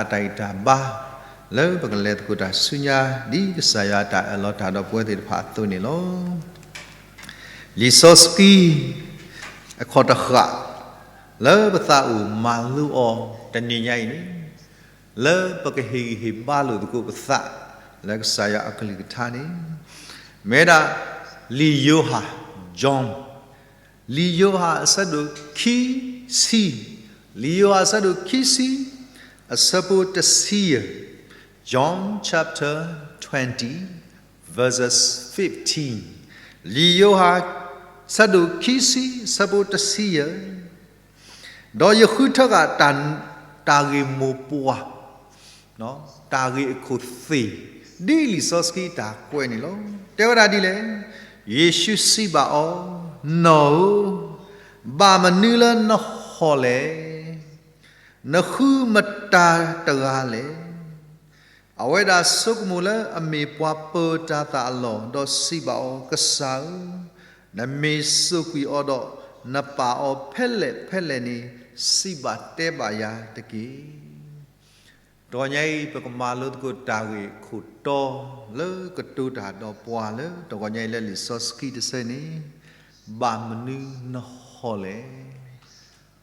တၢ်ဂံၢ်တၢ်ဘါ လၢပကလဲၤသကိးတၢ်ဆူညါ ဒ်ကစၢ်ယွၤတၢ်အၢၣ်လီၤတၢ်ဒီးပဝဲသ့ၣ်တဖၣ်အသိးန့ၣ်လီၤ. လံာ်စီဆှံ အခီၣ်တဃာ် လၢပသးအိၣ်မၤလိအီၤတနံၤညါအံၤန့ၣ် လၢပကဟ့ၣ်ဂံၢ်ဟ့ၣ်ဘါလိာ်သကိးပသး လၢကစၢ်ယွၤအကလုၢ်ကထါန့ၣ် မ့ၢ်ဝဲဒၣ် လံာ်ယိၤဟၣ် John လံာ်ယိၤဟၣ်အဆၢဒိၣ်ခံဆံ, လံာ်ယိၤဟၣ်အဆၢဒိၣ်ခံဆံ အဆၢဖိတဆံယဲၢ်, John chapter twenty, verses fifteen, လံာ်ယိၤဟၣ် ဆၢဒိၣ်ခံဆံ ဆၢဖိတဆံယဲၢ်, ဒီးယဃုထၢဃာ်တၢ်ဂ့ၢ်မိၢ်ပှၢ် တၢ်ဂ့ၢ်အခိၣ်သ့ၣ် ဒ်လံာ်စီဆှံတၢ်ကွဲးန့ၣ်လီၤ. တဲဝဲဒၣ်ဒ်လဲၣ်, ယ့ၣ်ၡူးစံးဘၣ်အီၤ, နီၢ်ဧၢ, ဘၣ်မနုၤလၢနဟီၣ်လဲၣ်. နဃုမတၤတဂၤလဲၣ်. အဝဲဒၣ်ဆိကမိၣ်လၢအမ့ၢ်ပှၤပၢၤတၤသၣ်အလီၢ်, ဒီးစံးဘၣ်အီၤ, ကစၢ်ဧၢ, နမ့ၢ်စိာ်ကွံာ်အီၤဒီး နပာ်အီၤဖဲလဲၣ်ဖဲလဲၣ်န့ၣ် စံးဘၣ်တဲဘၣ်ယၤတက့ၢ်. တဂီၤညါအံၤ ပကမၤလိသကိးတၢ်ဂ့ၢ်ခိၣ်တီ လၢကတိၤတၢ်ဒီးပှၤလၢတဂီၤညါအံၤလၢလံာ်စီဆှံတဆၢန့ၣ်, ဘၣ်မနုၤနဟီၣ်လဲၣ်,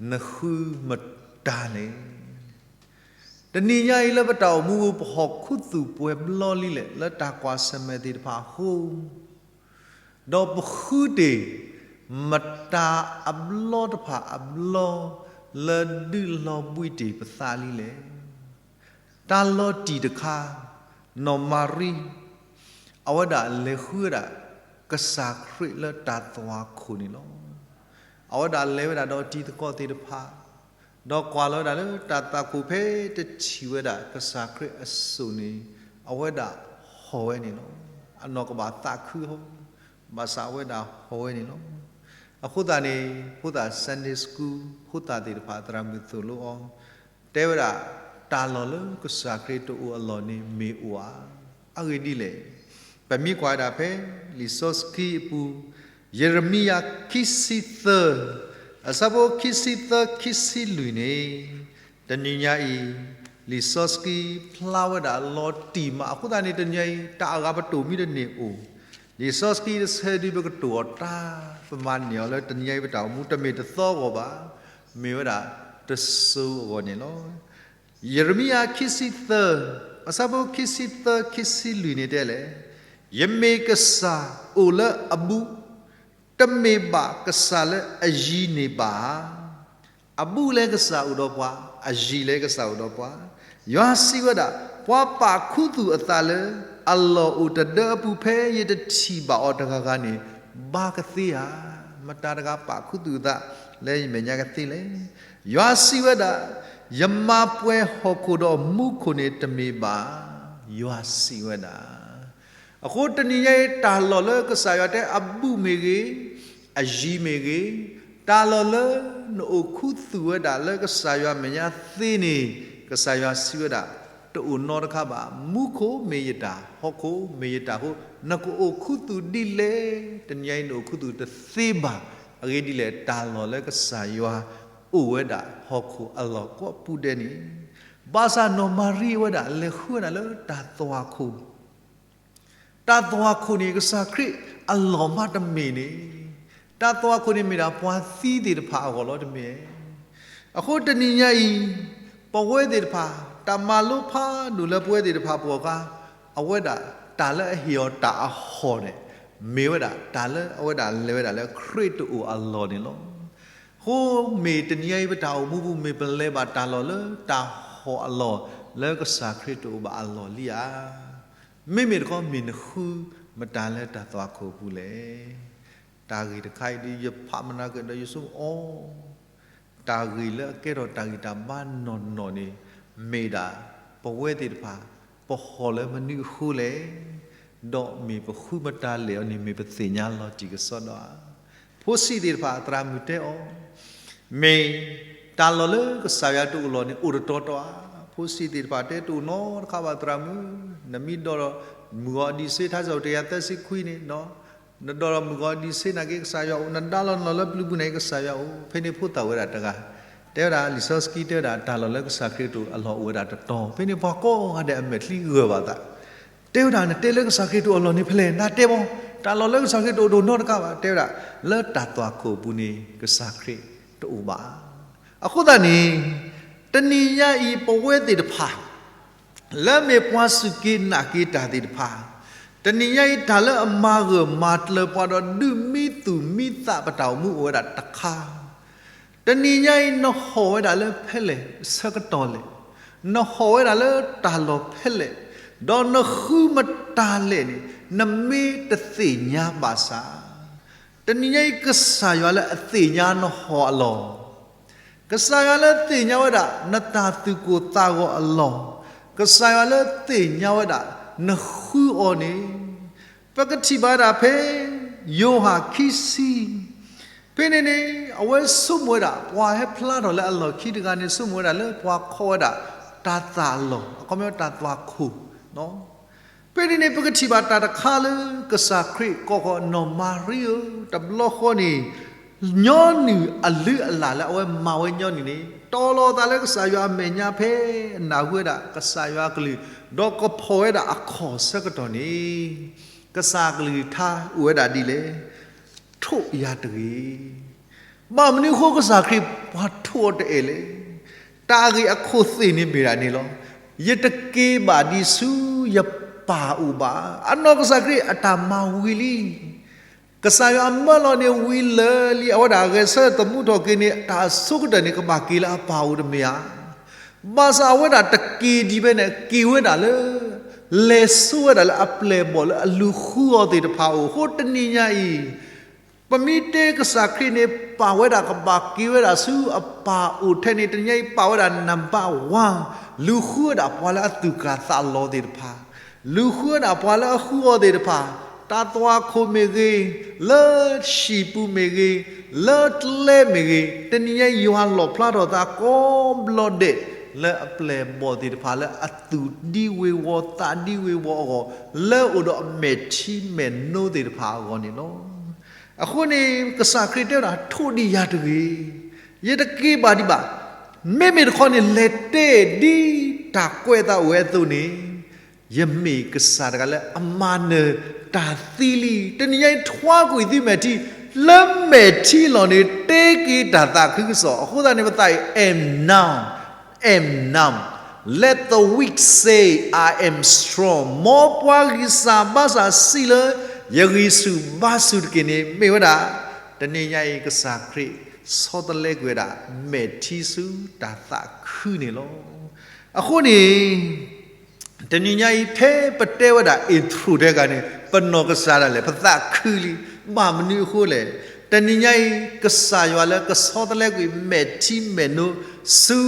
နဃုမတၤလဲၣ်. တနံၤညါအံၤလၢပတၢ်အိၣ်မူပူၤ ပဟီၣ်ခူသူၣ်ပှဲၤဘျီလံလဲၣ် လၢတၢ်ကွၢ်ဆၢၣ်မဲာ်သ့ၣ်တဖၣ်အဃိ ဒီးပဃုတ့ၢ် မတၤအဘျီတဖၣ်အဘျီ လၢဒုးလီၤဘှံးတ့ၢ်ပသးလံလဲၣ်. တၢ်လီၤတံၢ်တခါ နီၢ်မၤရံ အဝဲဒၣ်လဲၤဃုဝဲဒၣ် ကစၢ်ခရံာ်လၢတၢ်သွၣ်ခိၣ်န့ၣ်လီၤ. အဝဲဒၣ်လဲၤဝဲဒၣ်ဒီးတံၤသကိးသ့ၣ်တဖၣ် ဒီးကွၢ်လီၤဝဲဒၣ်လၢတၢ်သွၣ်ခိၣ်ဖဲတထံၣ်ဝဲဒၣ်ကစၢ်ခရံာ်အစိၣ်န့ၣ် အဝဲဒၣ်ဟီၣ်ဝဲန့ၣ်လီၤ. အနီၢ်ကဘၣ်သးခုဟီၣ်, ဘၣ်ဆၣ်အဝဲဒၣ်ဟီၣ်ဝဲန့ၣ်လီၤ. အဃိသတးန့ၣ် ဖိသၣ် Sunday School ဖိသၣ်သ့ၣ်တဖၣ်သရၣ်မုၣ်သိၣ်လိအီၤ တဲဝဲဒၣ် တၢ်လီၢ်လၢကစၢ်ခရံာ်တအိၣ်အလီၢ်န့ၣ်မ့ၢ်အိၣ်ဧါ. အဂ့ၢ်ဒ်လဲၣ်. ပမ့ၢ်ကွၢ်ဝဲဒၣ်ဖဲ လံာ်စီဆှံအပူၤ ယံးရမံယၤခံဆံသၢ အဆၢဖိခံဆံသၢ ခံဆံလွံၢ်န့ၣ် တနံၤညါအံၤ လံာ်စီဆှံဖျါဝဲဒၣ်လီၤတံၢ်မး အဃိသတးန့ၣ် တနံၤညါအံၤ တၢ်အဂၤပတိၢ်မံတန့ၢ်အိၣ်, လံာ်စီဆှံတဆၢဒုးပကတိၢ်အီၤတၢ် ပမၤန့ၢ်အီၤလၢတနံၤညါအံၤ ပတၢ်အိၣ်မူတမ့ၢ်တသီအဂီၢ်ဘၣ်, မ့ၢ်ဝဲဒၣ်တစိၤအဂီၢ်န့ၣ်လီၤ. ယံးရမံယၤခံဆံသၢ အဆၢဖိခံဆံသၢ ခံဆံလွံၢ်န့ၣ်တဲလဲၣ်, ယမ့ၢ်ကစၢ်အိၣ်လၢအဘူး, တမ့ၢ်ဘၣ်ကစၢ်လၢအယံၤန့ၣ်ဘၣ်ဧါ. အဘူးလၢကစၢ်အိၣ်ဒီးပှၤ, အယံၤလၢကစၢ်အိၣ်ဒီးပှၤ, ယွၤစံးဝဲဒၣ်, ပှၤပာ်ခူသူၣ်အသးလၢ အလီၢ်အိၣ်တဒၢအပူၤ ဖဲယတထံၣ်ဘၣ်အီၤတဂၤဂၤန့ၣ် ဘၣ်ကသ့ဧါ. မတၤတဂၤပာ်ခူသူၣ်အသးလၢယမဲာ်ညါကသ့လဲၣ်. ယွၤစံးဝဲဒၣ်, ယမၤပှဲၤဟီၣ်ခိၣ်ဒီးမူခိၣ်န့ၣ်တမ့ၢ်ဘၣ်, ယွၤစံးဝဲဒၣ်. အဃိတနံၤညါအံၤ တၢ်လီၢ်လၢကစၢ်ယွၤတဲအဘူးမ့ၢ်ဂ့ၤ, အယံၤမ့ၢ်ဂ့ၤ, တၢ်လီၢ်လၢနအိၣ်ခူသူၣ်ဝဲဒၣ်လၢကစၢ်ယွၤမဲာ်ညါသ့န့ၣ် ကစၢ်ယွၤစံးဝဲဒၣ်, တအိၣ်နီတခါဘၣ်. မူခိၣ်မ့ၢ်ယတၢ်, ဟီၣ်ခိၣ်မ့ၢ်ယတၢ်အဃိ နကအိၣ်ခူသူၣ်ဒ်လဲၣ်. တနံၤညါအံၤနအိၣ်ခူသူၣ်တသ့ဘၣ်. အဂ့ၢ်ဒ်လဲၣ်, တၢ်လီၢ်လၢကစၢ်ယွၤအိၣ်ဝဲဒၣ်ဟီၣ်ခိၣ်အလီၢ်ကိးပူၤဒဲးန့ၣ်, ဘၣ်ဆၣ်နီၢ်မၤရံဝဲဒၣ် လဲၤဃုဝဲဒၣ်လၢတၢ်သွၣ်ခိၣ် တၢ်သွၣ်ခိၣ်န့ၣ် ကစၢ်ခရံာ်အလီၢ်မးတမ့ၢ်န့ၣ်, တၢ်သွၣ်ခိၣ်န့ၣ်မ့ၢ်ဒၣ်ပှၤသံသ့ၣ်တဖၣ်အဂီၢ်လီၤတမ့ၢ်. အဃိတနံၤညါအံၤ ပဝဲသ့ၣ်တဖၣ် တၢ်မၤလိဖးဒိၣ်လၢပဝဲသ့ၣ်တဖၣ်ပှၤဂၤ အဝဲဒၣ်တၢ်လၢအဟ့ၣ်အီၤတၢ်အဟီၣ်န့ၣ် မ့ၢ်ဝဲဒၣ်တၢ်လၢအဝဲဒၣ်လဲၤဝဲဒၣ်လၢခရံာ်တအိၣ်အလီၢ်န့ၣ်လီၤ. အဃိမ့ၢ်တနံၤညါအံၤ ပတၢ်အိၣ်မူပူၤ မ့ၢ်ပလဲၤဘၣ်တၢ်လီၢ်လၢတၢ်ဟီၣ်အလီၢ် လၢကစၢ်ခရံာ်တအိၣ်ဘၣ်အလီၢ်လံဧါ. မ့မ့ၢ်တခီ မ့ၢ်နဃုမတၤလၢတၢ်သွၣ်ခိၣ်ပူၤလဲၣ်. တၢ်ဂ့ၢ်တခါအံၤဒီး ယဖးမနၤကဒီးယဆိကမိၣ်အီၤ, တၢ်ဂ့ၢ်လၢအကဲထီၣ်တၢ်ဂံၢ်တၢ်ဘါနီၢ်နီၢ်န့ၣ် မ့ၢ်ဒၣ်ပဝဲသ့ၣ်တဖၣ် ပဟီၣ်လၢမနုၤအဃိလဲၣ်, ဒီးမ့ၢ်ပဃုမတၤလဲၣ်အီၤန့ၣ် မ့ၢ်ပသ့ၣ်ညါလီၤတံၢ်ကစီဒီဧါ. ဖိဆံးသ့ၣ်တဖၣ်သရၣ်မုၣ်တဲအီၤ, မ့ၢ်တၢ်လီၢ်လၢကစၢ်ယွၤတအိၣ်လီၢ်န့ၣ် အိၣ်တတီၤတီၤဧါ. ဖိဆံးသ့ၣ်တဖၣ်တဲတအိၣ်နီတခါဘၣ်သရၣ်မုၣ်, နမ့ၢ်ဒိးဒီးမုၢ်ဂီၤအဒံးဆှ့ ထါစံးထီၣ်ပတြၢၤယၤသၢဆံခွံန့ၣ်, နဒိးဒီးမုၢ်ဂီၤအဒံးဆှ့နာ်က့ ကစၢ်ယွၤအိၣ်, နဒါလီၤနလီၢ်လၢပျုၤပူၤနာ်က့ ကစၢ်ယွၤအိၣ်. ဖဲန့ၣ်ဖိသၣ်ဝဲဒၣ်တဂၤ, တ တဲဝဲဒၣ် လံာ်စီဆှံတဲဝဲဒၣ် တၢ်လီၢ်လၢကစၢ်ခရံာ်တအိၣ်အလီၢ်အိၣ်ဝဲဒၣ်တတီၤ, ဖဲန့ၣ်ပှၤကိးဂၤဒဲးအမဲာ်ချံဂၢၢ်ဘၣ်သး, တဲဝဲဒၣ် နတဲလၢကစၢ်ခရံာ်တအိၣ်အလီၢ်န့ၣ်ဖဲလဲၣ်, နတဲဘၣ်, တၢ်လီၢ်လၢကစၢ်ခရံာ်တအိၣ်တအိၣ်နီတဂၤဘၣ်, တဲဝဲဒၣ် လၢတၢ်သွၣ်ခိၣ်အပူၤန့ၣ် ကစၢ်ခရံာ်တအိၣ်ဘၣ်. အဃိသတးန့ၣ် တနံၤညါအံၤ ပဝဲသ့ၣ်တဖၣ် လၢမ့ၢ်ပှၤစူၢ်က့ၤနာ်က့ၤတၢ်သ့ၣ်တဖၣ်, တနံၤညါအံၤ တၢ်လၢအမၤဂၢၢ်မၤကျၢၤပှၤဒီး ဒုးမံသူၣ်မံသးပတၢ်အိၣ်မူအိၣ်ဝဲဒၣ်တခါ, တနံၤညါအံၤ နဟီၣ်ဝဲဒၣ်လၢဖဲလဲၣ်အဆၢကတီၢ်လဲၣ်, နဟီၣ်ဝဲဒၣ်လၢတၢ်လီၢ်ဖဲလဲၣ်, ဒီးနဃုမတၤလဲၣ်န့ၣ် နမ့ၢ်တသ့ၣ်ညါဘၣ်ဆၣ်, တနံၤညါအံၤ ကစၢ်ယွၤလၢအသ့ၣ်ညါနဟီၣ်အလီၢ်, ကစၢ်ယွၤလၢသ့ၣ်ညါဝဲဒၣ် နတၢ်သူၣ်ကိၢ်သးဂီၤအလီၢ်, ကစၢ်ယွၤလၢသ့ၣ်ညါဝဲဒၣ် နဃုအီၤန့ၣ်, ပကထံၣ်ဘၣ်ဝဲဒၣ်ဖဲ ယိၤဟၣ်ခံဆံ, ဖဲန့ၣ်န့ၣ် အဝဲဆိကမိၣ်ဝဲဒၣ် ပှၤဟဲဖျါထီၣ်လၢအလီၢ်ခံတဂၤန့ၣ် ဆိကမိၣ်ဝဲဒၣ်လၢပှၤခီဝဲဒၣ် တၢ်သၣ်အလီၢ်, အခီပညီတၢ်သွၣ်ခိၣ် ဖဲန့ၣ်န့ၣ် ပကထံၣ်ဘၣ်တၢ်တခါလၢ ကစၢ်ခရံာ်ကိးဃီၤနီၢ်မၤရံဧၢ, တဘျီဃီန့ၣ် ညီနုၢ်အလုၢ်အလၢ်လၢအဝဲမၤဝဲညီနုၢ်န့ၣ် တီၤလီၤအသးလၢကစၢ်ယွၤအမဲာ်ညါဖဲအနၢ်ဟူဝဲဒၣ်ကစၢ်ယွၤအကလုၢ်, ဒီးကဖီၣ်ဝဲဒၣ်အခီၣ်ဆၢကတီၢ်န့ၣ် ကစၢ်အကလုၢ်ကထါအိၣ်ဝဲဒၣ်ဒ်လဲၣ်, ထိးယၤတဂ့ၤ. ဘၣ်မနုၤအဃိကစၢ်ခရံာ်ပှၤထိးအီၤတအဲၣ်လဲၣ်. တၢ်အဂ့ၢ်အခိၣ်သ့ၣ်န့ၣ်မ့ၢ်ဒၣ်န့ၣ်လီၤ. ယတက့ၤဘၣ်ဒံးဆူယပၢ်အိၣ်ဘၣ်. အနီၢ်ကစၢ်ခရံာ်အတၢ်မၤဝံၤလံ. ကစၢ်ယွၤအမၢလီၤန့ၣ်ဝံၤလၢာ်လံ, အဝဲဒၣ်ဂဲၤဆၢထၢၣ်သမူထီၣ်က့ၤန့ၣ် တၢ်အဆိကတၢၢ်န့ၣ် ကဘၣ်က့ၤလၢအပၢ်အိၣ်တမ့ၢ်ဧါ. ဘၣ်ဆၣ်အဝဲဒၣ်တက့ၤဒံးဘၣ်န့ၣ် က့ၤဝဲဒၣ်လၢ လဲၤဆိဝဲဒၣ်လၢအပျဲၢ်အဘီၣ်လၢအလူၤဃုအီၤသ့ၣ်တဖၣ်အအိၣ်. အဃိတနံၤညါအံၤ ပမ့ၢ်တဲကစၢ်ခရံာ်န့ၣ် ပာ်ဝဲဒၣ်ကဘၣ်က့ၤဝဲဒၣ်ဆူအပၢ်အိၣ်ထဲန့ၣ် တနံၤညါအံၤပာ်ဝဲဒၣ် number one, လူၤဃုဝဲဒၣ်ပှၤလၢအသူၣ်ကၢ်သးလီၤသ့ၣ်တဖၣ်, လူၤဃုဝဲဒၣ်ပှၤလၢအဃုအီၤသ့ၣ်တဖၣ်, တၢ်သွၣ်ခိၣ်မ့ၢ်ဂ့ၤ, လၢဟံၣ်ပူၤမ့ၢ်ဂ့ၤ, လၢကျဲမ့ၢ်ဂ့ၤ, တနံၤညါအံၤယွၤလီၣ်ဖျါထီၣ်သးကိးဘျီဒဲး လၢအပျဲၢ်အဘီၣ်သ့ၣ်တဖၣ် လၢအသူၣ်ဒံဝ့ၤဝီၤသးဒံဝ့ၤဝီၤအဂီၢ်, လၢအိၣ်ဒီးအမဲာ်ထံမဲာ်နိသ့ၣ်တဖၣ်အဂီၢ်န့ၣ်လီၤ. အဃိန့ၣ် ကစၢ်ခရံာ်တဲဝဲဒၣ် ထိးဒံးယၤတဂ့ၤ, ယတက့ၤဘၣ်ဒံးဘၣ်. မ့မ့ၢ်တခီန့ၣ် လဲၤတဲဒ်တၢ်ကွဲးအသးအိၣ်ဝဲအသိးန့ၣ်, ယမ့ၢ်ကစၢ်တဂၤလၢအမၤနၢၤတၢ်သံလံ. တနံၤညါအံၤ ထွါကွံာ်သုမဲာ်ထံ, လၢမဲာ်ထံလီၤန့ၣ် တ့က့ၤတၢ်သးခုကစီၣ်. အဃိသတးန့ၣ် ပသးအံၤ am now, am now. Let the weak say, I am strong. မ်ပှၤဂံၢ်စၢ်ဘါစၢ်စံးလၢ ယဂံၢ်ဆူၣ်ဘါဆူၣ်တက့ၢ်န့ၣ် မ့ၢ်ဝဲဒၣ် တနံၤညါအံၤ ကစၢ်ခရံာ်ဆီတလဲကွံာ်ဝဲဒၣ် မဲာ်ထံဆူတၢ်သးခုန့ၣ်လီၤ. အဃိန့ၣ် တနံၤညါအံၤ ထဲပတဲဝဲဒၣ် intro ထဲဂၤန့ၣ် ပနီၢ်ကစၢ်ဒၣ်လဲာ် ပသးခုလံ. ဘၣ်မနုၤအဃိလဲၣ်. တနံၤညါအံၤ ကစၢ်ယွၤလၢကဆီတလဲကွံာ်မဲာ်ထံမဲာ်နိ ဆူ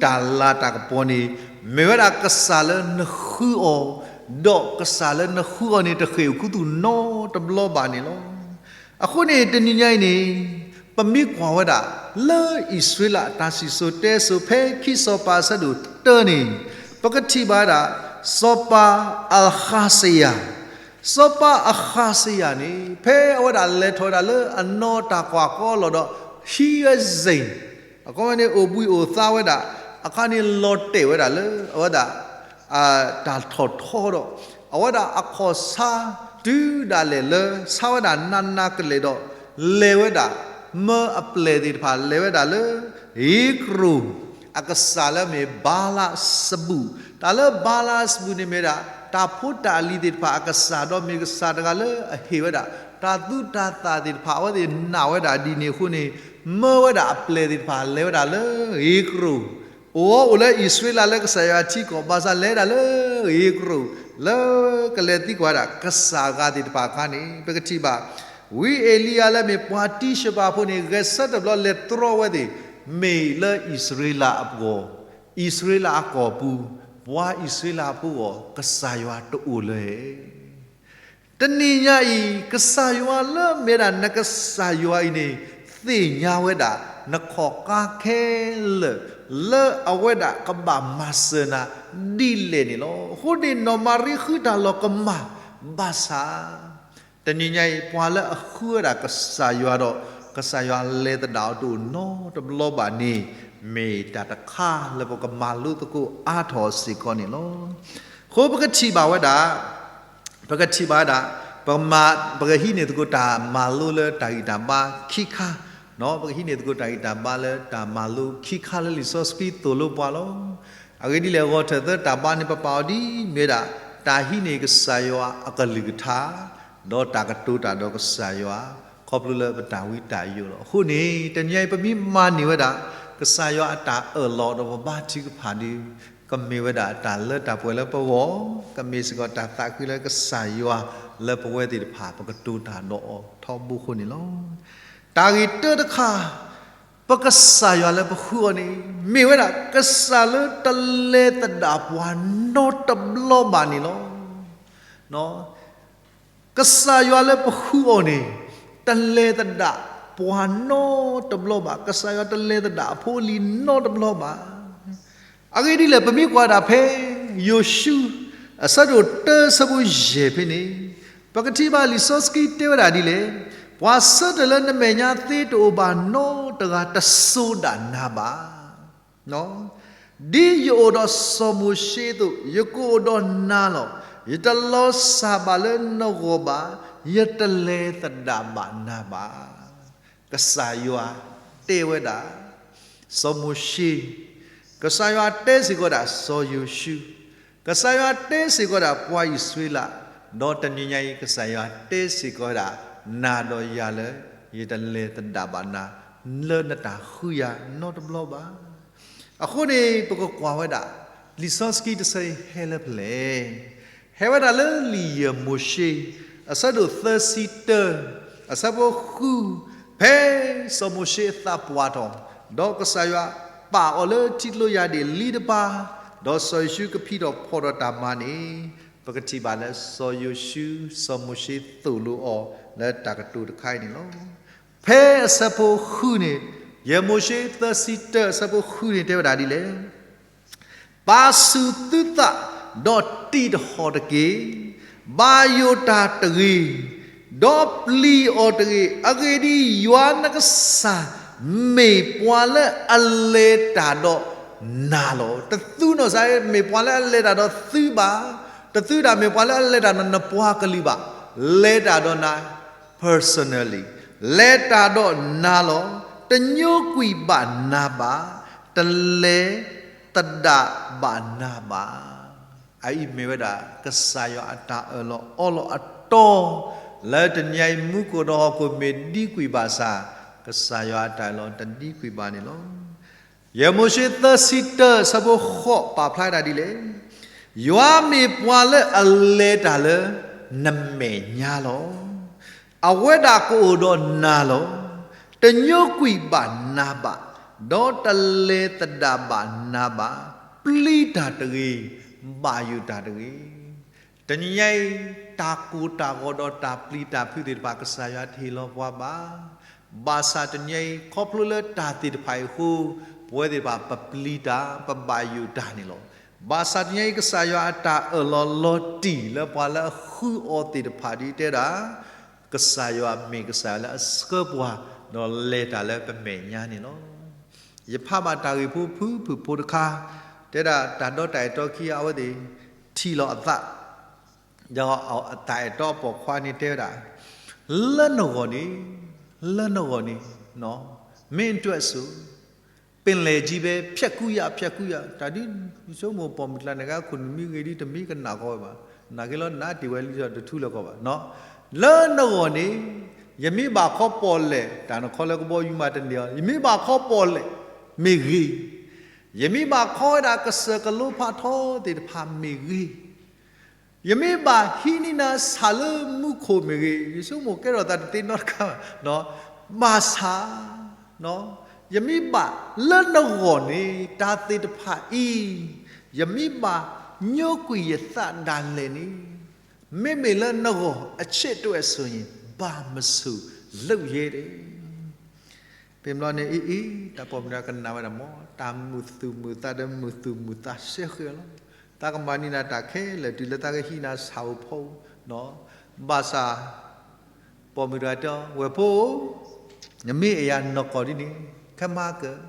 တၢ်လၤတၢ်ကပီၤန့ၣ် မ့ၢ်ဝဲဒၣ်ကစၢ်လၢနဃုအီၤ, ဒီးကစၢ်လၢနဃုအီၤန့ၣ် တဃ့ၢ်အိၣ်ခူသူၣ်နီတဘျီဘၣ်န့ၣ်လီၤ. အဃိန့ၣ် တနံၤညါအံၤန့ၣ် ပမ့ၢ်ကွၢ်ဝဲဒၣ် လၢအံၣ်စရ့လးအတၢ်စံၣ်စိၤတဲစိၤ ဖဲခံစီၤပၤအဆၢဒိၣ်တၢန့ၣ် ပကထံၣ်ဘၣ်ဝဲဒၣ် စီၤပၤအဃးစယၤ, စီၤပၤအဃးစယၤန့ၣ် ဖဲအဝဲဒၣ်လဲၤထီၣ်ဝဲဒၣ်လၢအနီၢ်တၢ်ကွၢ်ကီလီၤဒီး ဟံးဝဲစ့ၢ်, အခီပညီန့ၣ် အိၣ်ဘှံးအိၣ်သါဝဲဒၣ်, အခါန့ၣ်လီၤတဲာ်ဝဲဒၣ်လၢအဝဲဒၣ် တၢ်ထီၣ်ထီဒီး အဝဲဒၣ်အခီၣ်ဆါ တုၤဒၣ်လဲာ်လၢဆါဝဲဒၣ်နးနးကလဲာ်ဒီး လဲၤဝဲဒၣ် မၢအပျဲၢ်သ့ၣ်တဖၣ်လဲၤဝဲဒၣ်လၢ ဧ့ကရိၣ် အကစၢ်လၢမ့ၢ်ဘါလးစဘူၣ်, တၢ်လၢဘါလးစဘူၣ်န့ၣ်မ့ၢ်ဒၣ် တၢ်ဖိတၢ်လံၤသ့ၣ်တဖၣ်အကစၢ် ဒီးမ့ၢ်ကစၢ်တဂၤလၢအဟ့ၣ်ဝဲဒၣ် တၢ်သူတၢ်သၣ်သ့ၣ်တဖၣ် အဝဲသ့ၣ်နာ်ဝဲဒၣ်ဒ်န့ၣ်အဃိန့ၣ် မၢဝဲဒၣ်အပျဲၢ်သ့ၣ်တဖၣ်လဲၤဝဲဒၣ်လၢ ဧ့ကရိၣ် အိၣ်အီၤအိၣ်လၢအံၣ်စရ့လးလၢကစၢ်ယွၤထံကီၢ် ဘၣ်ဆၣ်လဲၤဒၣ်လၢ ဧ့ကရိၣ် လၢကလဲၤသံကွၢ်ဝဲဒၣ်ကစၢ်အဂၤသ့ၣ်တဖၣ်အခါန့ၣ် ပကထံၣ်ဘၣ် ဝံအ့လံယၤလၢမ့ၢ်ပှၤတံၢ်ၡပၤဖိန့ၣ် ဂဲၤဆၢထၢၣ်တဘျီလဲၤတြီဝဲသ့ၣ် မ့ၢ်လၢအံၣ်စရ့လးအဂီၢ်, အံၣ်စရ့လးအကီၢ်ပူၤ, ပှၤအံၣ်စရ့လးဖိအဂီၢ် ကစၢ်ယွၤတအိၣ်လၢၤ တနံၤညါအံၤ ကစၢ်ယွၤလၢမ့ၢ်ဒၣ်နကစၢ်ယွၤအံၤန့ၣ် သ့ၣ်ညါဝဲဒၣ် နခီၣ်ကါခဲလၢာ် လၢအဝဲဒၣ်ကဘၣ်မၤစၢၤနၤဒ်လဲၣ်န့ၣ်လီၤ. အဃိန့ၣ် နီၢ်မၤရံဃုတၢ်လီၤကမၣ်ဘၣ်ဆၣ် တနံၤညါအံၤ ပှၤလၢအဃုဝဲဒၣ်ကစၢ်ယွၤဒီး ကစၢ်ယွၤလဲၤသဒၣ်အီၤတအိၣ်နီတဘျီဘၣ်န့ၣ် မ့ၢ်တၢ်တခါလၢပကမၤလိသကိးအါထီၣ်စ့ၢ်ကီးန့ၣ်လီၤ. အဃိပကထံၣ်ဘၣ်ဝဲဒၣ်, ပကထံၣ်ဘၣ်ဝဲဒၣ်, ပမၤ, ပကဟံးန့ၢ်သကိးတၢ်မၤလိလၢတၢ်ဂံၢ်တၢ်ဘါခံခါ, ပကဟံးန့ၢ်သကိးတၢ်ဂံၢ်တၢ်ဘါလၢတၢ်မၤလိခံခါလၢလံာ်စီဆှံသိၣ်လိပှၤလီၤ. အဂ့ၢ်ဒ်လဲၣ်, ဂီၤထၢၣ်သၢတၢ်ဘါန့ၣ် ပပာ်အီၤဒ်မ့ၢ်ဝဲဒၣ် တၢ်ဟံးန့ၢ်ကစၢ်ယွၤအကလုၢ်ကထါ ဒီးတၢ်ကတိၤတၢ်ဒီးကစၢ်ယွၤ ခီဖျိလၢပတၢ်ဝံတၢ်ယိာ်လီၤ. အဃိန့ၣ် တနံၤအံၤပမ့ၢ်မၤန့ၢ်ဝဲဒၣ် ကစၢ်ယွၤအတၢ်အၢၣ်လီၤဒီးပဘါထုကဖၣ်ဒီး ကမ့ၢ်ဝဲဒၣ်တၢ်လၢတၢ်ပှဲၤလၢပဂီၢ်, ကမ့ၢ်စ့ၢ်ကီးတၢ်သးခုလၢကစၢ်ယွၤလၢပဝဲသ့ၣ်တဖၣ် ပကတိၤတၢ်ဒီးအီၤထီဘိအဃိန့ၣ်လီၤ. တၢ်ဂ့ၢ်တၢတခါ ပကစၢ်ယွၤလၢပဃုအီၤန့ၣ် မ့ၢ်ဝဲဒၣ်ကစၢ်လၢတလဲၤသဒၣ်ပှၤနီတဘျီဘၣ်န့ၣ်လီၤ. ကစၢ်ယွၤလၢပဃုအီၤန့ၣ် တလဲၤသဒၣ်ပှၤနီတဘျီဘၣ်. ကစၢ်ယွၤတလဲၤသဒၣ်အဖိအလံၤနီတဘျီဘၣ်. အဂ့ၢ်ဒ်လဲၣ်, ပမ့ၢ်ကွၢ်ဒၣ်ဖဲ ယိၤၡူ အဆၢဒိၣ်တၢ အဆၢဖိယဲၢ်ဖဲန့ၣ်, ပကထံၣ်ဘၣ်လံာ်စီဆှံတဲဝဲဒၣ်ဒ်လဲၣ်, ပှၤဆၢထၢၣ်လၢနမဲာ်ညါသ့တအိၣ်ဘၣ်နီတဂၤ တစိၤဒၣ်နၤဘၣ်. ဒ်ယအိၣ်ဒီးစီၤမိၤၡ့အသိး ယကအိၣ်ဒီးနၤလီၤ. ယတလီၤစၢ်ဘၣ်လၢနဂီၢ်ဘၣ်, ယတလဲၤသဒၣ်ဘၣ်နၤဘၣ်. ကစၢ်ယွၤတဲဝဲဒၣ် စီၤမိၤၡ့, ကစၢ်ယွၤတဲစ့ၢ်ကီးဒၣ်စီၤယိၤၡူ, ကစၢ်ယွၤတဲစ့ၢ်ကီးဒၣ်ပှၤအံၣ်စရ့လး, ဒီးတနံၤညါအံၤ ကစၢ်ယွၤတဲစ့ၢ်ကီးဒၣ် နၤဒီးယၤလၢ ယတလဲၤသဒၣ်ဘၣ်နၤ လၢနတၢ်ဃုယၤနီတဘျီဘၣ်. အဃိန့ၣ် ပကကွၢ်ဝဲဒၣ် လံာ်စီဆှံတဆၢအံၤဟဲလၢဖဲလဲၣ်. ဟဲဝဲဒၣ်လၢလံာ်ယဲၢ်မိၤၡ့ အဆၢဒိၣ်သၢဆံတၢ အဆၢဖိဃု, ဖဲစီၤမိၤၡ့အသးပှၢ်ထီၣ်, ဒီးကစၢ်ယွၤပာ်အီၤလၢထံကျိယၢ်ဒ့ၣ်လံတပၤ, ဒီးစီၤယိၤၡူကဖံးထီၣ်ဖီၣ်ထီၣ်တၢ်မၤန့ၣ်, ပကထံၣ်ဘၣ်လၢစီၤယိၤၡူ စီၤမိၤၡ့သိၣ်လိအီၤလၢတၢ်ကတိၤတခါအံၤန့ၣ်လီၤ. ဖဲအဆၢဖိဃုန့ၣ်, ယဲၢ်မိၤၡ့သၢဆံတၢ အဆၢဖိဃုန့ၣ်တဲဝဲဒၣ်ဒ်လဲၣ်. ပာ်ဆူၣ်သုသး, ဒီးတံာ်တဟီၣ်တက့ၢ်. ဘၣ်ယိၣ်တၢ်တဂ့ၤ, ဒီးပျံၤအီၤတဂ့ၤ. အဂ့ၢ်ဒ်အံၤ, ယွၤနကစၢ် မ့ၢ်ပှၤလၢအလဲၤတၢ်ဒီးနၤလီၤ. တသုနီၢ်စါ မ့ၢ်ပှၤလၢအလဲၤတၢ်ဒီးသုဘၣ်, တသုတၢ်မ့ၢ်ပှၤလၢအလဲၤတၢ်ဒီးနပှၤကလုာ်ဘၣ်, လဲၤတၢ်ဒီးနၤ personally, လဲၤတၢ်ဒီးနၤလီၤ. တညိကွံာ်ဘၣ်နၤဘၣ်, တလဲၤသဒၣ်ဘၣ်နၤဘၣ်. အအံၤမ့ၢ်ဝဲဒၣ် ကစၢ်ယွၤအတၢ်အၢၣ်လီၤအီလီၤအတီ, လၢတနံၤအံၤမူခိၣ်ဒီးဟီၣ်ခိၣ်မ့ၢ်ဒံကွံာ်ဘၣ်ဆၣ်, ကစၢ်ယွၤအတၢ်အၢၣ်လီၤတဒံကွံာ်ဘၣ်န့ၣ်လီၤ. ယဲၢ်မိၤၡ့သၢဆံတၢ အဆၢဖိဃိး ပာ်ဖျါဒၣ်ဒ်လဲၣ်. ယွၤမ့ၢ်ပှၤလၢအလဲၤတၢ်လၢနမဲာ်ညါလီၤ. အဝဲဒၣ်ကအိၣ်ဒီးနၤလီၤ. တညိကွံာ်ဘၣ်နၤဘၣ်, ဒီးတလဲၤသဒၣ်ဘၣ်နၤဘၣ်. ပျံၤတၢ်တဂ့ၤ, ဘၣ်ယိၣ်တၢ်တဂ့ၤ. တနံၤညါအံၤ တၢ်ကိၢ်တၢ်ဂီၤဒီးတၢ်ပျံၤတၢ်ဖုးသ့ၣ်တဖၣ် ကစၢ်ယွၤတဟ့ၣ်လီၤပှၤဘၣ်. ဘၣ်ဆၣ်တနံၤညါအံၤ ခီဖျိလၢတၢ်သ့ၣ်တဖၣ်အံၤအဃိ, ပဝဲသ့ၣ်တဖၣ် ပပျံၤတၢ် ပဘၣ်ယိၣ်တၢ်န့ၣ်လီၤ. ဘၣ်ဆၣ်တနံၤညါအံၤ ကစၢ်ယွၤအတၢ်အၢၣ်လီၤလီၤတံၢ်လၢပှၤလၢအဃုအီၤသ့ၣ်တဖၣ်ဒ်တဲဒၣ်, ကစၢ်ယွၤမ့ၢ်ကစၢ်ယွၤလၢအဆှၢပှၤ ဒီးလဲၤတၢ်လၢပမဲာ်ညါန့ၣ်လီၤ. ယဖးဘၣ်တၢ်ဂ့ၢ်ဖိဖုၣ်ဖုၣ်ဖိတခါ, တဲဒၣ်တၢ်ဒီတၢ်အဲၣ်တီခံဂၤအဝဲသ့ၣ် ထံၣ်လီၤအသး, ဒီးတၢ်အဲၣ်တီအပိာ်ခွါန့ၣ်တဲဝဲဒၣ်, လၢနဂီၢ်န့ၣ်, လၢနဂီၢ်န့ၣ်, မ့ၢ်တွဲၣ်စိ ပ့ၤလဲၣ်ကံဘဲ ဖျဲးကူယၤ ဖျဲးကူယၤ, တၢ်ဒ် ယဆိကမိၣ်ပိာ်မုၣ်ကျါန့ၣ် ဂၤခိၣ်နူာ်မ့ၢ်ဂ့ၤဒ်တမ့ၢ်ကနၣ်ဃီဝဲဘၣ်, နာ်က့လီၤ နးတ့ၢ်ဝဲလံဒီးတထူလၢၤကီးဘၣ်. လၢနဂီၢ်န့ၣ်, ယမ့ၢ်ဘၣ်ခီပီၣ်လဲၣ် တၢ်နခီလၢကဘီယူၤမးတန့ၢ်အီၤ, ယမ့ၢ်ဘၣ်ခီပီၣ်လဲၣ် မ့ၢ်ဂ့ၤ, ယမ့ၢ်ဘၣ်ခီဝဲဒၣ်ကစၢၢ်ကလိဖးထီသ့ၣ်တဖၣ်မ့ၢ်ဂ့ၤ, ယမ့ၢ်ဘၣ်ဟံးန့ၢ်နၤဆၣ်လၢမူခိၣ်မ့ၢ်ဂ့ၤ, ယဆိကမိၣ်ကဲထီၣ်သးတသ့နီတခါဘၣ်, ဘၣ်ဆၣ်, ယမ့ၢ်ဘၣ်လၢနဂီၢ်န့ၣ် တၢ်သ့ၣ်တဖၣ်အံၤ, ယမ့ၢ်ဘၣ်ညိကွံာ်ယသးဒၣ်လဲာ်န့ၣ်, မ့မ့ၢ်လၢနဂီၢ်အဆ့ၣ်တွဲၣ်စိၤန့ၣ် ဘၣ်မစူၢ်လၢယဲဒၣ် ဖဲဘျီန့ၣ်အံၤအံၤ တၢ်ပိာ်မုၣ်တဂၤကနၣ်ဝဲဒၣ်မ့ၢ် တၢ်မုာ်သူၣ်မုာ်သးဒီးမုာ်သူၣ်မုာ်သးစဲဃဲလီၤ. သးကမၤန့ၢ်နၤတၢ်ခဲလၢာ်တုၤလၢသးကဟံးနၤဆၣ်ဧိၤဖီဧိၤ, ဘၣ်ဆၣ် ပိာ်မုၣ်တဂၤတဲအီၤ ဝဲၢ်ဖိဧၢ, နမ့ၢ်အဲၣ်ယၤနီၢ်ကီၢ်ဒ်န့ၣ် ခဲမၤကၢၢ်,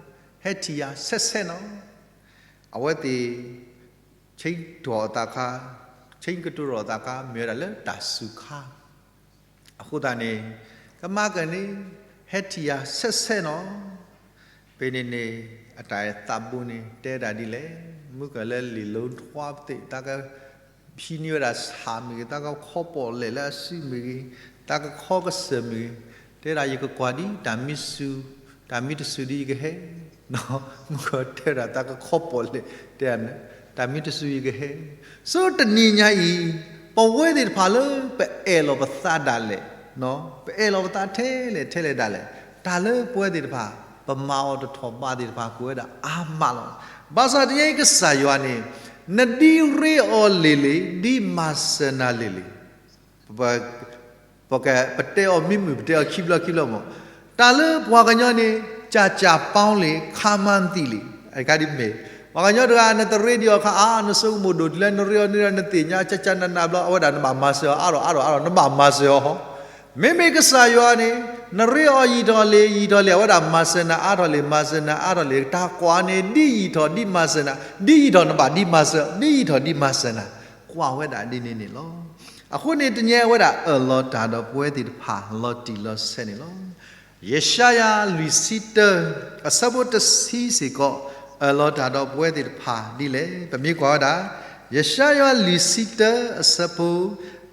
ဟဲထံၣ်ယၤဆဲးဆဲးနီၤ. အဝဲသ့ၣ် ဆ့ကတီၢ်အသးခါ, ဆ့ကတီၢ်အသးခါ မ့ၢ်ဝဲဒၣ်လၢတၢ်စူၤခါ အဃိသတးန့ၣ် ကမၤကန့ၣ် ဟဲထံၣ်ယၤဆဲးဆဲးနီၤ. ဖဲန့ၣ်န့ၣ် အတၢ်အဲၣ်သးဘိန့ၣ် တဲဒၣ်ဒ်လဲၣ်, မုၢ်ကလၢလံာ်လိထွါပသ့ၣ် တၢ်က ဟံးန့ၢ်ဝဲဒၣ်ဆၣ်မ့ၢ်ဂ့ၤ, တၢ်ကခီပီၣ်လဲၣ်လၢအစုမ့ၢ်ဂ့ၤ, တၢ်ကခီကစၢၢ်မ့ၢ်ဂ့ၤ, တဲဒၣ်ယကကွၢ်ဒ်တၢ်မ့ၢ်စူၤ, တၢ်မ့ၢ်တစူၤဒ်ယကဟဲ, မုၢ်ကတဲဒၣ်တၢ်ကခီပီၣ်လဲၣ်, တဲ တၢ်မ့ၢ်တစူၤယကဟဲ. ဆိတနံၤညါအံၤ ပဝဲသ့ၣ်တဖၣ်လၢပအဲၣ်လီၤပသးဒၣ်လဲာ်, ပအဲၣ်လီၤပသးထဲလဲၣ်ထဲလဲၣ်ဒၣ်လဲာ်, တၢ်လၢပဝဲသ့ၣ်တဖၣ် ပမၤအီၤတထီၣ်ဘးသ့ၣ်တဖၣ် ပဝဲဒၣ်အါမးလီၤ. ဘၣ်ဆၣ်တနံၤအံၤကစၢ်ယွၤန့ၣ် နဒ်ရ့အီၤလံၤလံၤ, ဒ်မၤစၢၤနၤလံၤလံၤ, ပ ပက ပတဲအီၤမ့ၢ်မုာ် ပတဲအီၤခံဘျီခံဘျီမး, တၢ်လၢပှၤကညီန့ၣ် ကၢ်ကၢ်ပီလံၤ ခါမါသံလံၤ အခါဒ်မ့ၢ် ပှၤကညီတဂၤ နတရ့ဒံးအီၤခါ အါ နဆိကမိၣ်ဒိၣ်တုၤလၢနရ့အီၤန့ၣ်ဒီး နသ့ၣ်ညါကၠၢ်ကၠၢ်နးနးဘျီ အဝဲဒၣ်နဘၣ်မၤစၢၤအီၤ အါထီၣ်အါထီၣ်အါထီၣ် နဘၣ်မၤစၢၤအီၤ. မ့မ့ၢ်ကစၢ်ယွၤန့ၣ် နရ့အီၤယံာ်ထီၣ်လံ ယံာ်ထီၣ်လံ အဝဲဒၣ်မၤစၢၤနၤအါထီၣ်လံ မၤစၢၤနၤအါထီၣ်လံ တၢ်ကွၢ်န့ၣ် ဒ်ယံာ်ထီၣ်ဒ်မၤစၢၤနၤ ဒ်ယံာ်ထီၣ်နဘၣ်ဒ်မၤစၢၤ ဒ်ယံာ်ထီၣ်ဒ်မၤစၢၤနၤ ကွၢ်ဝဲဒၣ်ဒ်န့ၣ်န့ၣ်လီၤ. အဃိန့ၣ် တနံၤအံၤအဝဲဒၣ်အၢၣ်လီၤတၢ်ဒီးပဝဲသ့ၣ်တဖၣ်လီၤတံၢ်လီၤဆဲးန့ၣ်လီၤ. ယၡါယၤလွံၢ်ဆံတၢ အဆၢဖိတဆံစ့ၢ်ကီး အၢၣ်လီၤတၢ်ဒီးပဝဲသ့ၣ်တဖၣ်ဒ်လဲၣ်. ပမ့ၢ်ကွၢ်ဝဲဒၣ် ယၡါယၤလွံၢ်ဆံတၢ အဆၢဖိ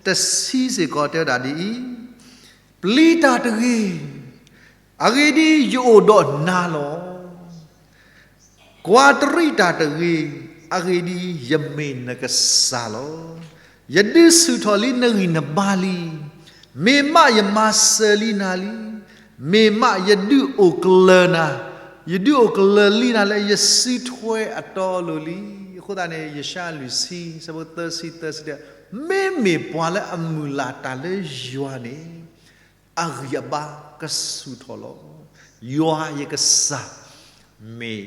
တဆံစ့ၢ်ကီးတဲဝဲဒၣ်ဒ်အံၤ, ပျံၤတၢ်တဂ့ၤ, အဂ့ၢ်ဒ်အံၤ ယအိၣ်ဒီးနၤလီၤ. ကွၢ်တရံးတၢ်တဂ့ၤ, အဂ့ၢ်ဒ်အံၤယမ့ၢ်နကစၢ်လီၤ. ယဒုးဆူၣ်ထီၣ်လံနဂံၢ်နဘါလံ. မ့ၢ်မးယမၤစၢၤလံနၤလံ. မ့ၢ်မးယဒုးအိၣ်ကလၢၤနၤ, ယဒုးအိၣ်ကလၢၤလံနၤလၢယစုထွဲအတီအလိၤလံ. အဃိသတးန့ၣ် ယၡါယၤလွံၢ်ဆံ အဆၢဖိသၢဆံသၢဆံတဲ, မ့မ့ၢ်ပှၤလၢအမုၢ်လၢ်တၢ်လၢယွၤန့ၣ် အဂံၢ်အဘါကဆူၣ်ထီၣ်လီၤ. ယွၤယကစၢ် မ့ၢ်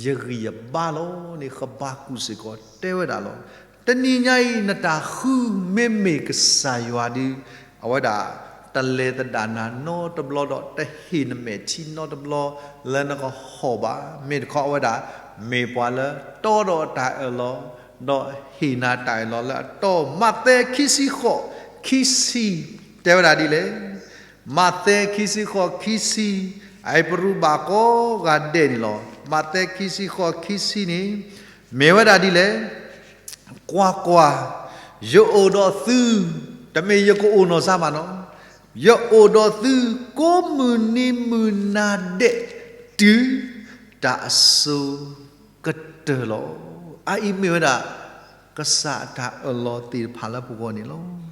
ယဂံၢ်ယဘါလီၤန့ၣ် ဟဘးကူာ်စ့ၢ်ကီးတဲဝဲဒၣ်လီၤ. တနံၤညါအံၤ နတၢ်ဃုမ့မ့ၢ်ကစၢ်ယွၤဒီး အဝဲဒၣ်တလဲၤသဒၣ်နၤနီတဘျီဒီး တဟ့ၣ်နမဲာ်ထံနီတဘျီလၢနကဟီၣ်ဘၣ်. မ့ၢ်တခီအဝဲဒၣ် မ့ၢ်ပှၤလၢတီဒီးတၢ်အၢၣ်လီၤ ဒီးဟ့ၣ်နၤတၢ်အၢၣ်လီၤလၢအတီ. မးသဲခံဆံဃိး ခံဆံ တဲဝဲဒၣ်ဒ်လဲၣ်. မးသဲခံဆံဃိး ခံဆံ, အအံၤပရူးဘၣ်ကိးဂၤဒဲးန့ၣ်လီၤ. မးသဲခံဆံဃိး ခံဆံန့ၣ် မ့ၢ်ဝဲဒၣ်ဒ်လဲၣ်. ကွၢ်ကွၢ်, ယအိၣ်ဒီးသု, တမ့ၢ်ယကအိၣ်နီၢ်စါဘၣ်နီၤ, ယအိၣ်ဒီးသု ကိးမုၢ်နံၤမုၢ်နၤဒဲး တုၤတၢ်အစိၤကတၢၢ်လီၤ. အအံၤမ့ၢ်ဝဲဒၣ် ကစၢ်အတၢ်အၢၣ်လီၤသ့ၣ်တဖၣ်လၢပဂီၢ်န့ၣ်လီၤ.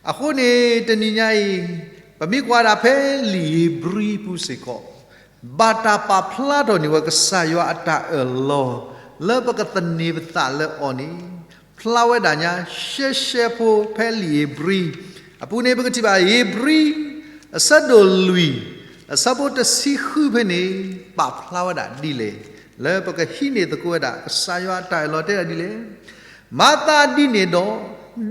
အဃိန့ၣ် တနံၤညါအံၤ ပမ့ၢ်ကွၢ်ဒၣ်ဖဲလံာ်ဧ့ၤဘြံၤပူၤစ့ၢ်ကီး ဘၣ်တၢ်ပာ်ဖျါထီၣ်န့ၢ်ဝဲကစၢ်ယွၤအတၢ်အၢၣ်လီၤ လၢပကသန့ၤပသးလၢအီၤန့ၣ် ဖျါဝဲဒၣ်ညါရှဲရှဲဖိဖဲလံာ်ဧ့ၤဘြံၤ အပူၤန့ၣ် ပကထံၣ်ဘၣ်ဧ့ၤဘြံၤ အဆၢဒိၣ်လွံၢ် အဆၢဖိတဆံဃုဖဲန့ၣ် ပာ်ဖျါဝဲဒၣ်ဒ်လဲၣ်. လၢပကဟံးန့ၢ်သကိးဝဲဒၣ် ကစၢ်ယွၤအတၢ်အၢၣ်လီၤတဲဒၣ်ဒ်လဲၣ်. မၤသးဒ်န့ၣ်